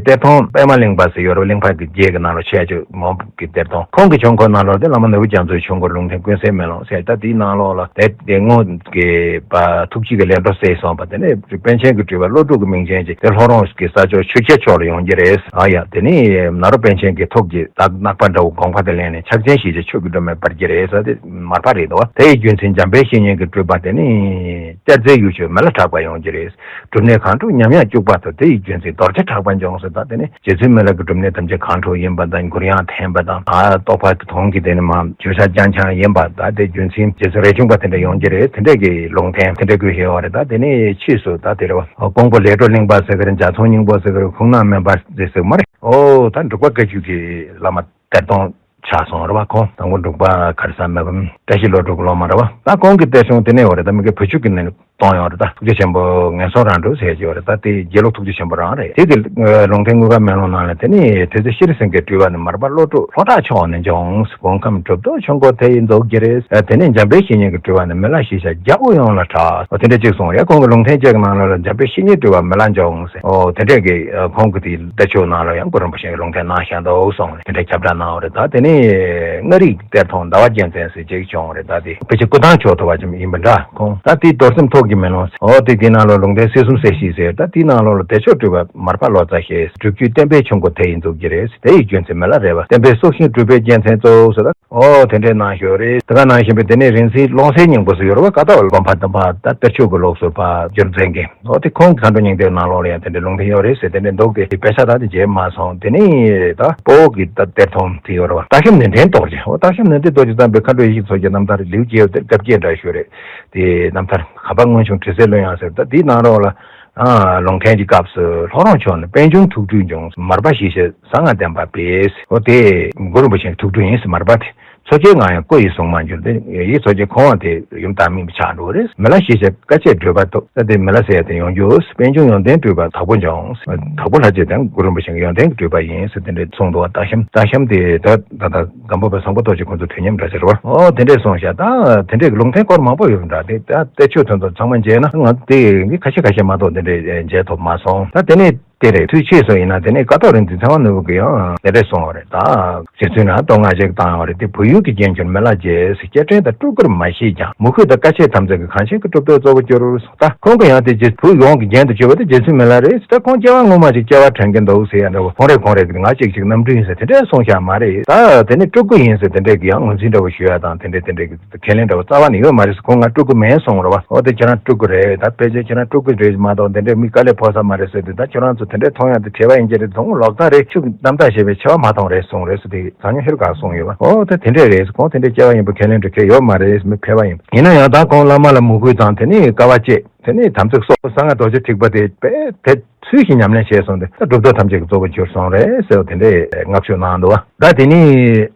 གཏེར་སྟོན་པད་མ་གླིང་པ་ཟེར་ཡོད་རེད། གླིང་པ་གི་རྗེ་གི་ནང་ལ་ཆེ་ཆུང་མང་པོ་གི་གཏེར་སྟོན། ཁོང་གི་ཆོས་འཁོར་ནང་ལོགས་དེ་བླ་མ་ནོར་བུ་རྒྱ་མཚོའི་ཆོས་འཁོར་ལུང་བསྟན་ཀུན་གསལ་མེ་ལོང་ཟེར། ད་དེའི་ནང་ལོགས་ལ་དེ་དེ་སྔོན་གྱི་པ་ཐུགས་རྗེ་གི་ལས་འཕྲོ་གསལ་སོང་བ། དེ་ནས་པཎ་ཆེན་གྱི་སྤྲུལ་པ་ཀླུ་སྒྲུབ་ཀྱི་མིང་ཅན་ཅིག་དེ་ལྷོ་རོང་གི་ས་ཕྱོགས་ཆུ་ཁྱེར་ཕྱོགས་ལ་ཡོང་གི་རེད། ཨ་ཡ་དེ་ནས་ནཱ་རོ་པཎ་ཆེན་གྱི་ཐུགས་ཀྱི་ད་གནག་པ་འདྲ་བོ་དགོངས་པ་དེ་ལེན་ནས་ཕྱག་ཆེན་ཞེས་བྱ་ཆོས་ཀྱི་སྒྲོན་མེ་སྤར་གྱི་རེད་ཟེར། དེ་མར་པ་རེད་འདུག་དེའི་རྒྱུ་མཚན་འཇམ་དཔལ་བཤེས་གཉེན་གྱི་སྤྲུལ་པ་དེ་ནི་གཏེར་རྫས་ཡུལ་ཆོས་མི་ལ་གྲགས་པ་ཡོང་གི་རེད། སྒྲུབ་གནས་གང་འགྲུབ་ཉམས་ཡང་བཅུག་པ་དང་། དེ་ཡི་རྒྱུ་མཚན་རྡོ་རྗེ་གྲགས་པ་འབྱུང་ཟེར། ད་དེ་ནི་རྗེ་བཙུན་མི་ལ་གི་སྒྲུབ་གནས་ཐམས་ཅད་གང་འགྲུབ་ཡིན་པ་དང་། མགུར་དབྱངས་འཐེན་པ་དང་། ཨ་རྟོགས་པ་དེ་དོན་གྱི་དེ་ནི་མ་བརྗོད་བྱ་རྐྱང་རྐྱང་ཡིན་པ། ད་དེ་རྒྱུ་མཚན་རྗེ་བཙུན་རས་ཆུང་པ་དེ་འདྲ་ཡོང་གི་རེད། དེ་འདྲས་ཀྱི་ལུང་བསྟན་དེ་འདྲ་དགོས་ཤེས་ཡོད་རེད། ད་དེ་ནི་ཕྱིས་སུ་ད་དེ་རེད་བ། ཀོང་པོ་ལས་འཕྲོ་གླིང་པ་ཟེར་གི་རེད། འཇའ་ཚོན་སྙིང་པོ་ཟེར་གི་རེད། ཁུངས་སྣང་སྨན་པ་ཟེར་ཟེར་གི་མ་རེད། ཨོ་ད་འབྲུག་པ་བཀའ་བརྒྱུད་ཀྱི་བླ་མ་གཏེར་སྟོན་ཆགས་སོང་རེད་བ། ཁོང་དང་པོ་འབྲུག་པ་ག་རེ་ཟེར་མེད་པ་བཀྲ་ཤིས་བློ་གྲོས་ཀྱི་སློབ་མ་རེད་བ། ད་ཁོང་གི་གཏེར་གཞུང་དེ་ནས་ཡོད་རེད། ད་མི་གི་བོད་བརྒྱུད་ཀྱི་ནས་གཏོང་ཡོང་རེད། ད་ཐུགས་རྗེ་ཆེན་པོ་ངན་སོང་རང་གྲོལ་ཟེར་གྱི་ཡོད་རེད། ད་དེ་དགེ་ལུགས་ཐུགས་རྗེ་ཆེན་པོ་རང་རེད། དེ་གི་ལུང་བསྟན་དངུལ་དཀར་མེ་ལོང་ནང་ལ་དེ་ནི་དེ་ཚེ་ཤྲཱི་སེང་གེའི་སྤྲུལ་པ་ནི་མར་པ་བློ་གྲོས་ལྷོ་བྲག་ཕྱོགས་ནས་འབྱུང་། བོད་ཁམས་གྲུབ་ཐོབ་ཆོས་འཁོར་དེ་ཡིས་རྫོགས་ཀྱི་རེད། དེ་ནས་འཇམ་དཔལ་བཤེས་གཉེན་གྱི་སྤྲུལ་པ་ནི་མི་ལ་ཞེས་བྱ་རྒྱལ་པོ་ཡོངས་ལ་གྲགས། དེ་འདྲ་གཅིག་གསུངས་རེད། ཁོང་གི་ལུང་བསྟན་གཅིག་གི་ནང་ལ་འཇམ་དཔལ་བཤེས་གཉེན་སྤྲུལ་པ་མི་ལ་འབྱུང་ཟེར། ཨོ་དེ་འདྲས་ཀྱི་ཁོང་གི་དེ་གཏེར་ཆོས་ནང་ལ་ཡང་གུ་རུ་རིན་པོ་ཆེ་གི་ལུང་བསྟན་གནང་བཞག་འདུག་གསུངས་རེད། དེ་འདྲ་ཁྱབ་བསྒྲགས་གནང་བ་རེད། ད་དེ་ནས་མངའ་རིས་གཏེར་སྟོན་ཟླ་བ་རྒྱལ་མཚན་ཟེར་གཅིག་བྱུང་བ་རེད། ད་དེ་ཕལ་ཆེར་སྐུ་ཐང་ཕྱོགས་ཐུབ་པ་ཅིག་ཡིན་པ་འདྲ། ཁོང་ད་དེའི་རྡོར་སེམས་ཐུགས་ཀྱི་མེ་ལོང་ཟེར། ཨོ་དེ་དེའི་ནང་ལ་ལུང་བསྟན་སྲིད་གསུམ་གསལ་བྱེད་ཟེར། ད་དེའི་ནང་ལོགས་ལ་བདེ་མཆོག་སྤྲུལ་པ་མར་པ་ལོ་ཙཱ་ཞེས། སྒྲུབ་བརྒྱུད་བསྟན་པའི་ཆོས་འཁོར་དེ་ཡིས་རྫོགས་ཀྱི་རེད། དེ་ཡི་རྒྱུ་མཚན་མི་ལ་རས་པ། བསྟན་པའི་སྲོག་ཤིང་སྤྲུལ་པའི་རྒྱལ་མཚན་གཙོ་བོ་ཟེར། ད་ཨོ་དེ་འདྲའི་གནང་ཞོར་རེད། དེ་ག་ནང་བཞིན་པའི་དེ་ནས་རིང་བསྲེལ་ཀློང་གསལ་སྙིང་པོ་ཟེར་ཡོད་རེད་བ། ཀ་དག་པ་དགོན་པ་དམ་པ་ད་གཏེར་ཆོས་ཀྱི་ལུགས་སུ་ཕར་བསྒྱུར་མཛད་མཁན། ཨོ་དེ་ཁོང་གི་མཁའ་འགྲོ་སྙིང་ཐིག་ནང་ལོགས་ལ་ཡང་དེ་འདྲའི་ལུང་བསྟན་ཡོད་རེད་ཟེར། དེ་འདྲའི་འདུག་སྟེ་དཔེ་ཆ་ད་དེ་མཇལ་མ་སོང་། དེ་ནས་ད་སྤོ་བོ་གི་ད་གཏེར་སྟོན་དེ་ཡོད་རེད་བ། ད་ ཁྱིམ་ནས་འདྲེན་གཏོར་རྗེ། འོ་སྟག་ཤམ་ནས་འདྲེན་གཏོར་རྗེ་ཙམ་པའི་མཁའ་འགྲོ་ཡེ་ཤེས་མཚོ་རྒྱལ་རྣམ་ཐར་ལེའུ་བརྒྱད་དེ་བརྒྱ་བརྒྱད་འདྲ་ཞུ་རེད། དེ་རྣམ་ཐར་ག་པ་སྔོན་བྱུང་དྲི་ཟའི་བློན་ཡང་ཟེར། ད་དེའི་ནང་ལོགས་ལ། ཨ། ལུང་ཐེན་གྱི་སྐབས་སུ་ལྷོ་རོང་ཕྱོགས་ནས་པད་འབྱུང་ཐུགས་སྤྲུལ་འབྱུང་། མར་པ་ཞེས་བྱའི་གསང་སྔགས་བསྟན་པ་སྤེལ། འོ་དེ་གུ་རུ་རིན་པོ་ཆེའི་ཐུགས་སྤྲུལ་ཡིན་ཟེར། མར་པ་དེ། མཚོ་སྐྱེས་ང་ཡང་སྐུ་ཡི་གཟུངས་མ་འགྱུར་ཏེ། ཡིད་མཚོ་སྐྱེས་ཁོང་དེ་ཡུམ་བདག་མིང་ཆགས་འགྲོ་རེད། མི་ལ་ཞེས་བྱའི་བཀའ་ཆད་སྒྲུབ་པ་ཐོབ། ད་དེ་མི་ལ་ཟེར་ཡ་དེ་ཡོང་རྒྱུ། པད་འབྱུང་ཡོན་ཏན་སྤྲུལ་པ་དྭགས་པོ་འབྱུང་། དྭགས་པོ་ལྷ་རྗེ་དང་གུ་རུ་རིན་པོ་ཆེ་གི་ཡོན་ཏན་གྱི་སྤྲུལ་པ་ཡིན་ཟེར་དེ་འདྲས་གསུངས་འདུག་སྟག་ཤམ། སྟག་ཤམ་དེ་ད་ད་ད་སྒམ་པོ་པའི་བཟང་པོ་རྡོ་རྗེ་ཁོང་ཚོ་དུས་མཉམ་འདྲ་ཟེར་བ། ཨོ་དེ་འདྲས་གསུངས་ཤག་ད་དེ་འདྲས་ཀྱི་ལུང་བསྟན་སྐོར་མང་པོ་ཡོད་འདྲ། དེ་ད་གཏེར་ཆོས་དོན་དུ་ཚང་མ་མཇལ་ན། ང་དེ་ངས་ཁ་ཤས་ཁ་ཤས་མ་གཏོགས་དེ་འདྲས་མཇལ་ཐུབ་མ་སོང་། ད་དེ་ནས། དེ་རེད། དུས་ཕྱིས་སུ་ཡིན་ན་དེ་ནས་ཀཿཐོག་རིག་འཛིན་ཚེ་དབང་ནོར་བུ་གིས་ཡང་དེ་འདྲས་གསུངས་པ་རེད། ད་རྗེ་བཙུན་ལ་བསྟོད་བསྔགས་ཅིག་བཏང་བ་རེད། དེ་བོད་ཡུལ་གྱི་རྒྱན་གྱུར་མི་ལ་རྗེ་ཟེར། སྐྱེ་ཕྲེང་དང་སྤྲུལ་སྐུར་མ་ཤེས་ཀྱང་། མོས་གུས་དང་དཀའ་སྤྱད་དམ་ཚིག་གིས། གང་ཕྱིར་གྱི་གྲུབ་ཐོབ་གཙོ་བོར་གྱུར། ད་ཁོང་གིས་ཡང་དེ་རྗེ་བོད་ཡོངས་ཀྱི་རྒྱན་དུ་གྱུར་པ་དེ་རྗེ་བཙུན་མི་ལ་རེད། ད་ཁོང་སྐྱེ་བ་སྔོན་མ་ཅིག་སྐྱེ་བ་དྲན་གྱི་འདུག་ཟེར་ཡ་འདྲ་བོ། ཁོང་རེད་ཁོང་རེད་ང་ཅིག་ཅིག་རྣམ་སྤྲུལ་ཡིན་ཟེར་དེ་འདྲས་གསུངས་ཤག་མ་རེད། ད་དེ་ནས་སྤྲུལ་སྐུ་ཡིན་ཟེར་དེ་འདྲས་ཀྱི་ཡང་ངོས་འཛིན་འདྲ་བོ་ཞུ་ཡ་དང་དེ་འདྲས་དེ་འདྲས་ཀྱི། ཁས་ལེན་འདྲ་བོ་རྩ་བ་ནས་ཡོད་མ་རེད། ཁོང་ང་སྤྲུལ་སྐུ་མིན་གསུངས་རེད་བ། འོ་དེ་ཁྱེད་རང་སྤྲུལ་སྐུ་རེད། ད་ཕལ་ཆེར་ཁྱེད་རང་སྤྲུལ་སྐུ་རེད་མ་གཏོགས་དེ་འདྲའི་མི་དཀའ་ལས་ཕོག་ས་མ་རེད་ཟེར་དུས། ད་ཁྱེད་རང་ཚོ་དེ་འདྲའི་མཐོང་ཡག་དེ་བྲེལ་བ་ཡིན་གྱི་རེད། དོན་ལོག་ལྟ་རེད། ཤུགས་རྣམ་དག་ཞེས་པའི་ཆེ་བ་མ་མཐོང་རེད་གསུངས་རེད་ཟེར་དེ་བྱང་ཆུབ་ཤེས་རབ་ཁ་གསུངས་ཡོད་བ། འོ་ད་དེ་འདྲས་རེད། ཁོང་དེ་འདྲའི་སྐྱེ་བ་ཡིན་པ་ཁས་ལེན་འདྲ་ཁས་ཡོད་མ་རེད། མི་ཕལ་བ་ཡིན། ཡིན་ན་ཡང་ད་ཁོང་བླ་མ་ལ་མོས་གུས་དང་དེ་ནས་དཀའ་བ་སྤྱད། དེ་ནས་དམ་ཚིག་སོགས་གསང་སྔགས་རྡོ་རྗེ་ཐེག་པ་དེ་དཔེ་དེ་ཚུལ་བཞིན་ཉམས་ལེན་བྱས་སོང་སྟེ། ད་གྲུབ་ཐོབ་ཐམས་ཅད་ཀྱི་གཙོ་བོ་གྱུར་སོང་རེད་ཟེར་བ་དེ་འདྲའི་བསྔགས་བརྗོད་གནང་འདུག་བ། ད་དེ་ནི་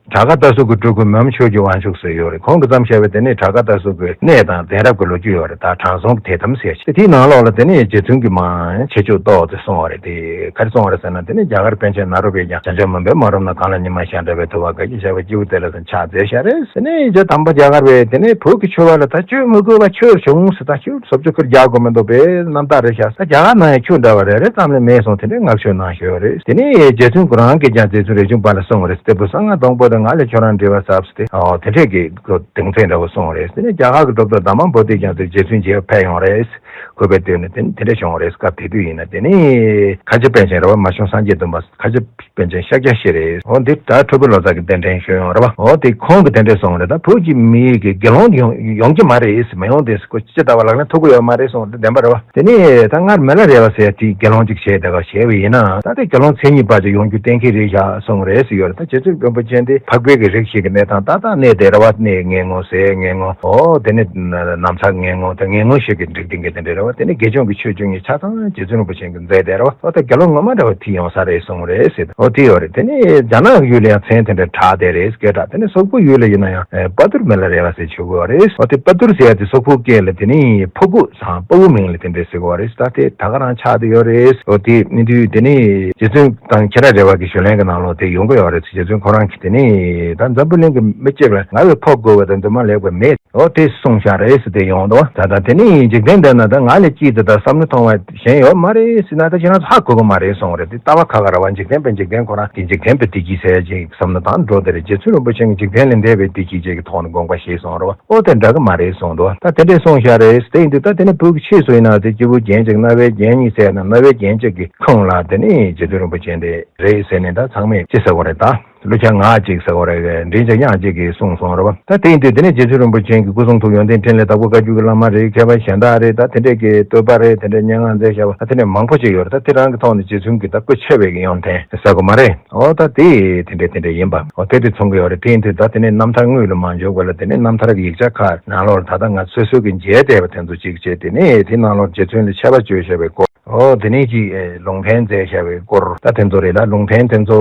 བྲག་དཀར་རྟ་ཟུར་གྱི་སྤྲུལ་སྐུ་མོན་ཆོས་ཀྱི་དབང་ཕྱུག་ཟེར་ཡོད་རེད། ཁོང་གིས་བརྩམས་བཞག་པའི་དེ་ནས་བྲག་དཀར་རྟ་ཟུར་གྱི་གནས་དང་གདན་རབས་ཀྱི་ལོ་རྒྱུས་ཡོད་རེད། ད་དྲང་སྲོང་གི་དད་དམ་ཟེར་ཞིག་དེའི་ནང་ལོགས་ལ་དེ་ནས་རྗེ་བཙུན་གྱི་མ་ཁྱད་ཆོས་ཏོག་ཙམ་གསུངས་པ་རེད། དེ་ག་རེ་གསུངས་པ་རེད་ཟེར་ན། དེ་ནས་རྒྱ་གར་པཎ་ཆེན་ནཱ་རོ་པས་ཀྱང་། བྱང་ཆུབ་མུན་པས་མ་རུབ་ན། གང་ལ་ཉི་མ་ཤར་འདྲ་བའི། ཐུབ་པ་དགའ་སྐྱེད་ཤར་བའི། སྐྱེས་བུ་དེ་ལ་ཟེར་ཕྱག་འཚལ་ཤག་རེད། དེ་ནས་རྗེ་དམ་པ་རྒྱ་གར་བས་དེ་ནས་བོད་ཀྱི་ཆོས་པ་ལ་ད་ཁྱོད་མི་དགོས་པ་ཆོས་བྱུང་ཟེར། ད་ཁྱོད་སོབ་ཆོས་ཁུར་རྒྱག་དགོས་མི་འདུག་པས་རྣམ་དག་རེད་ཤག་ད་རྒྱ་གར་ནང་ཡང་ཁྱོད་འདྲ་བ་རེ་རེ་ཙམ་ལས་མེད་སོང་། དེ་འདྲའི་བསྔགས་བརྗོད་གནང་ཞོར་རེད། དེ་ནས་རྗེ་བཙུན་གུ་རང་གིས་ཀྱང་རྗེ་བཙུན་རས་ཆུང་པ་ལ་གསུངས་པ་རེད། སྟེགས་བུ་གསང་སྔགས་སྡོང་པོ་དེ་ང་ལས་ཁྱོད་རང་འབྲེལ་བ་ཟབ་ཟེར་ཏེ། ཨོ་དེ་འདྲས་ཀྱི་གོ་གདེང་ཚོད་འདྲ་བོ་གསུངས་རེད། དེ་ནས་རྒྱ་གར་གྱི་གྲུབ་ཐོབ་དྷརྨ་བོ་དྷི་ཀྱང་དེ་རྗེ་བཙུན་མཇལ་ཕེབས་ཡོང་རེད། ཁོ་པའི་དུས་ནས་དེ་དེ་འདྲས་བྱུང་རེད། སྐབས་དེ་དུས་ཡིན་ན། དེ་ནས་ཁ་ཆེ་པཎ་ཆེན་རེད་བ། མ་བྱུང་སངས་རྒྱས་བདུན་པ་ཁ་ཆེ་པཎ་ཆེན་ཤཱཀྱ་ཤྲཱི་རེད། འོ་འདི་ད་ཁྲོ་བོའི་ལོ་ཙཱ་གི་གདན་འདྲེན་ཞུས་ཡོང་རེད་བ། འོ་དེ་ཁོང་གི་དེ་འདྲས་གསུངས་རེད། ད་བོད་ཀྱི་མི་ཡི་གི་དགེ་སློང་ཡོང་ཡོང་གི་མ་རེད། མ་ཡོང་དེ་ཁོ་ཅི་ལྟ་བ་ལག་ལེན་ཐུབ་ཀྱི་ཡོད་མ་རེད་གསུངས་རེད། བདེན་པ་རེད་བ། དེ་ནས་ད་སྔར་མི་ལ་རས་པ་ཟེར་དེ་དགེ་སློང་ཅིག་བྱས་དེ་ག་བྱས་པ་ཡིན་ན། ད་དེ་དགེ་སློང་མཚན་ཉིད་པ་ཅིག་ཡོང་རྒྱུ་གཏན་འཁེལ་རེད་ཤག་གསུངས་རེད་ཟེར་ཡོད་རེད། ད་རྗེ་བཙུན་རིན་པོ་ཆེ་འདི་འཕགས་པའི་གི་རིགས་ཤིག་གི་གནས་སྟངས་ཏག་ཏག་གནས་དེ་རེད་བ། གནས་ངན་ངོན་ཟས་ངན་ངོན། འོ་དེ་ནས་ན་ན་ཚ་ངན་ངོན། དེ་ངན་ངོན་ཞིག་གི་འགྲིག་སྟེང་གི་དེ་འདྲ་རེད་བ། དེ་ནས་དགེ་སྦྱོང་གི་ཆོས་བཅུ་གཉིས་ཆ་ཚང་རྗེ་བཙུན་རིན་པོ་ཆེ་གིས་མཛད་དེ་རེད་བ། འོ་ད་དགེ་སློང་ངོ་མ་འདྲ་བ་དེ་ཡོང་ས་རེད་གསུངས་རེད་ཟེར། འོ་དེ་ཡོད་རེད། དེ་ནས་རྒྱ་ནག་ཡུལ་ལ་ཡང་མཚན་དེ་འདྲ་གྲགས་བསྡད་རེད། སྐད་གྲགས། དེ་ནས་སོག་པོ་ཡུལ་ལ་ཡིན་ན་ཡང་ཨེ་དཔའ་ཐུར་མི་ལ་རས་པ་ཟེར་ཞུ་གི་ཡོད་རེད། འོ་དེ་དཔའ་ཐུར་ཟེར་ཡ་དེ་སོག་པོ་སྐད་ལ་དེ་ནས་ཕོ་བུ་དང་དཔའ་བོའི་མིང་ལ་དེ་འདྲ་ཟེར་གི་ཡོད་རེད། ད་དེ་ད་ག་རང་ཆགས་བསྡད་ཡོད་རེད། འོ་དེ་ནི་དུས་དེ་ནས་རྗེ་བཙུན་དང་ཁྱེད་རང་རས་པ་གི་ཞུ་ལན་གི་ནང་ལོགས་དེ་ཡོང་གི་ཡོད་རེད། རྗེ་བཙུན་ཁོ་རང་གིས་དེ་ནས་ད་འཛམ་བུ་གླིང་གི་མི་གཅིག་ལ་ང་བས་ཕོ་རྒོད་པ་དང་འདུན་མ་ལེགས་པ་མེད། འོ་དེ་གསུངས་ཤག་རེད་ཟེར་དེ་ཡོང་འདུག་ད་ལྟ་དེ་ནི་འཇིག་རྟེན་འདི་ན་ད་ང་ལས་སྐྱིད་དེ་ད་བསམ་བློ་གཏོང་བ་གཞན་ཡོད་མ་རེད་ཟེར་ན། ད་ཁྱེད་རང་ཚོ་ཧ་གོ་གི་མ་རེད་གསུངས་རེད། དེ་ལྟ་བ་ཁ་ཁ་ར་བ། འཇིག་རྟེན་པས་འཇིག་རྟེན་ཁོ་རང་གི་འཇིག་རྟེན་པའི་བདེ་སྐྱིད་ཟེར་ཅིག་བསམ་བློ་བཏང་འགྲོ་དེ་རེད། རྗེ་བཙུན་རིན་པོ་ཆེ་གིས་འཇིག་རྟེན་ལས་འདས་པའི་བདེ་སྐྱིད་ཅིག་གི་ཐོག་ནས་དགོངས་པ་བཞེས་གསུངས་རེད་བ། འོ་དེ་འདྲ་གི་མ་རེད་གསུངས་འདུག་ད་དེ་འདྲས་གསུངས་ཤག་རེད། དེ་ཡིན་དུས་ད་དེ་ནི་བོད་ཀྱི་ཆོས་སུ་ཡིན་ན་དེ་སྐྱེས་བུ་རྒྱན་གཅིག་རྣ་བའི་རྒྱན་གཉིས་ཟེར་ན། རྣ་བའི་རྒྱན་གཅིག་གི་ཁོངས་ལ་དེ་ནི་རྗེ་བཙུན་རིན་པོ་ཆེ་འདི་རེད་ཟེར་ནས། ད་ཚང་མས་ཅི་ཟེར་བ་རེད། ད་ཀླུ་ཆ་ང་གཅིག་ཟེར་བ་རེད། མགྲིན་བཅུ་གཉགས་གཅིག་གིས་གསུངས་སོང་རེད་བ། ད་དེ་ཡིན་དུས་དེ་ནས་རྗེ་བཙུན་རིན་པོ་ཆེ་གི་སྐུ་གསུང་ཐུགས་ཡོན་ཏན་ཕྲིན་ལས་དྭགས་པོ་བཀའ་བརྒྱུད་ཀྱི་བླ་མ་རེད། མཁས་པ་གཞན་དག་རེད། ད་དེ་འདྲས་ཀྱི་བསྟོད་པ་རེད། དེ་འདྲས་སྙན་ངག་མཛད་བཞག་པ་ད་དེ་འདྲས་མང་པོ་ཅིག་ཡོད་རེད། ད་དེ་རང་གི་ཐོག་ནས་རྗེ་བཙུན་གྱི་ད་སྐུ་ཆེ་བའི་གི་ཡོན་ཏན་ཟེར་དགོས་མ་རེད། འོ་ད་དེ་དེ་འདྲས་དེ་འདྲས་ཡིན་པ། འོ་དེ་དེ་མཚོན་གྱི་ཡོད་རེད། དེ་ཡིན་དུས་ད་དེ་ནས་རྣམ་ཐར་དངོས་ལ་མ་འཇུག་པ་ལ། དེ་ནས་རྣམ་ཐར་གྱི་ཡིག་ཆ་ཁག་ནང་ལོགས་ལ་ད་ལྟ་ང་སོ་སོ་གི་མཇལ་བསྡད་པ་དེ་ཚོ་གཅིག་བྱས། དེ་ནས་དེ་ནང་ལོགས་རྗེ་བཙུན་ལ་ཆད་པ་གཅོད་བྱ་བའི་སྐོར། ཨོ་དེ་ནས་ཅིག་ཨེ་ལུང་བསྟན་མཛད་བྱ་བའི་སྐོར་ད་དེ་ཚོ་རེད་ལ། ལུང་བསྟན་དེ་ཚོ་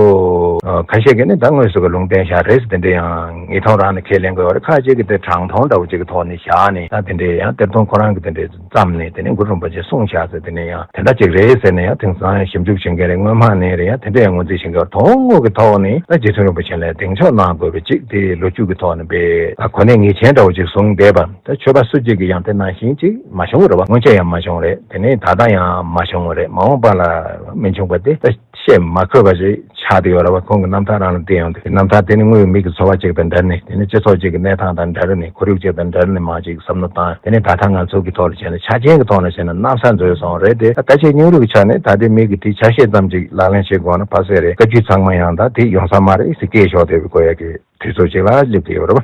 ཨ་ཁ་ཤས་ཀྱིས་ནི་ད་དངོས་སུ་གི་ལུང་བསྟན་བཞག་རེད་ཟེར་དེ་འདྲས་ཡང་ངེས་མཐོང་རང་ནས་ཁས་ལེན་དགོས་པ་རེད། ཁ་ཅིག་གིས་དེ་དྲང་མཐོང་འདྲ་བོ་ཅིག་གི་ཐོག་ནས་བཞག་ནས། ད་དེ་འདྲས་ཡང་གཏེར་སྟོན་ཁོ་རང་གིས་དེ་འདྲས་བརྩམས་ནས་དེ་ནས་གུ་རུ་རིན་པོ་ཆེས་གསུངས་བཞག་ཟེར་དེ་ནས་ཡང་དེ་འདྲ་ཅིག་རེད་ཟེར་ནས། ཡང་དེང་སང་ཞིབ་འཇུག་བྱེད་མཁན་རེད། སྔོན་མ་ནས་རེད། ཡང་དེ་འདྲས་ཡང་ངོས་འཛིན་བྱེད་མཁན་རེད། དོན་དངོས་ཀྱི་ཐོག་ནས་ད་རྗེ་བཙུན་རིན་པོ་ཆེ་ལ་གདེང་འཇོག་གནང་དགོས་པའི་ཅིག་དེ་ལོ་རྒྱུས་ཀྱི་ཐོག་ནས་དཔེ་ཨ་གོ་གནས་ངེས་ཅན་འདྲ་བོ་ཅིག་བཟུང་བསྡད་པ། ད་ཆོས་པ་སུ་གཅིག་གིས་ཡང་དེ་ནང་བཞིན་ཅིག་མ་བྱུང་བ་རེད་བ། སྔོན་ཆད་ཡང་མ་བྱུང་རེད། དེ་ནས་ད་ལྟ་ཡང་མ་བྱུང་བ་རེད། མ་འོངས་པ་ལ་མི་འབྱུང་བ་དེ་ད་བཤད་མ་ཁོམ་པ་ཞིག་ཆགས་བསྡད་ཡོད་རེད་བ། ཁོང་གི་རྣམ་ཐར་རང་ལ་བལྟས་ཡོང་དུས། རྣམ་ཐར་དེ་ནི་དངོས་ཡོད་མི་གི་འཚོ་བ་ཅིག་དང་འབྲེལ་ནས། དེ་ནི་སྤྱི་ཚོགས་ཅིག་གི་གནས་སྟངས་དང་འབྲེལ་ནས། ཁོར་ཡུག་ཅིག་དང་འབྲེལ་ནས་མར་ཅིག་བསམ་བློ་བཏང་། དེ་ནས་ད་ལྟ་ང་ཚོ་གི་ཐོག་ལ་བྱས་ན་ཆ་རྐྱེན་གི་ཐོག་ལ་བྱས་ན་གནམ་ས་འཛོལ་སོང་རེད་དེ། ད་ད་ཆའི་སྙིང་རུས་ཀྱི་ཆ་ནས་ད་ལྟའི་མི་གི་དེའི་ཆ་ཤས་ཙམ་ཅིག་ལག་ལེན་བྱེད་དགོས་ན་ཕ་སེ་རེད། བཀའ་བརྒྱུད་ཚང་མ་ཡང་ད་དེ་ཡོང་ས་མ་རེད་ཟེར་སྐད་ཤོར་བསྡད་པའི་གོ་ཡ་གི་དུས་ཚོད་ཅིག་ལ་སླེབས་བསྡད་ཡོད་རེད་བ།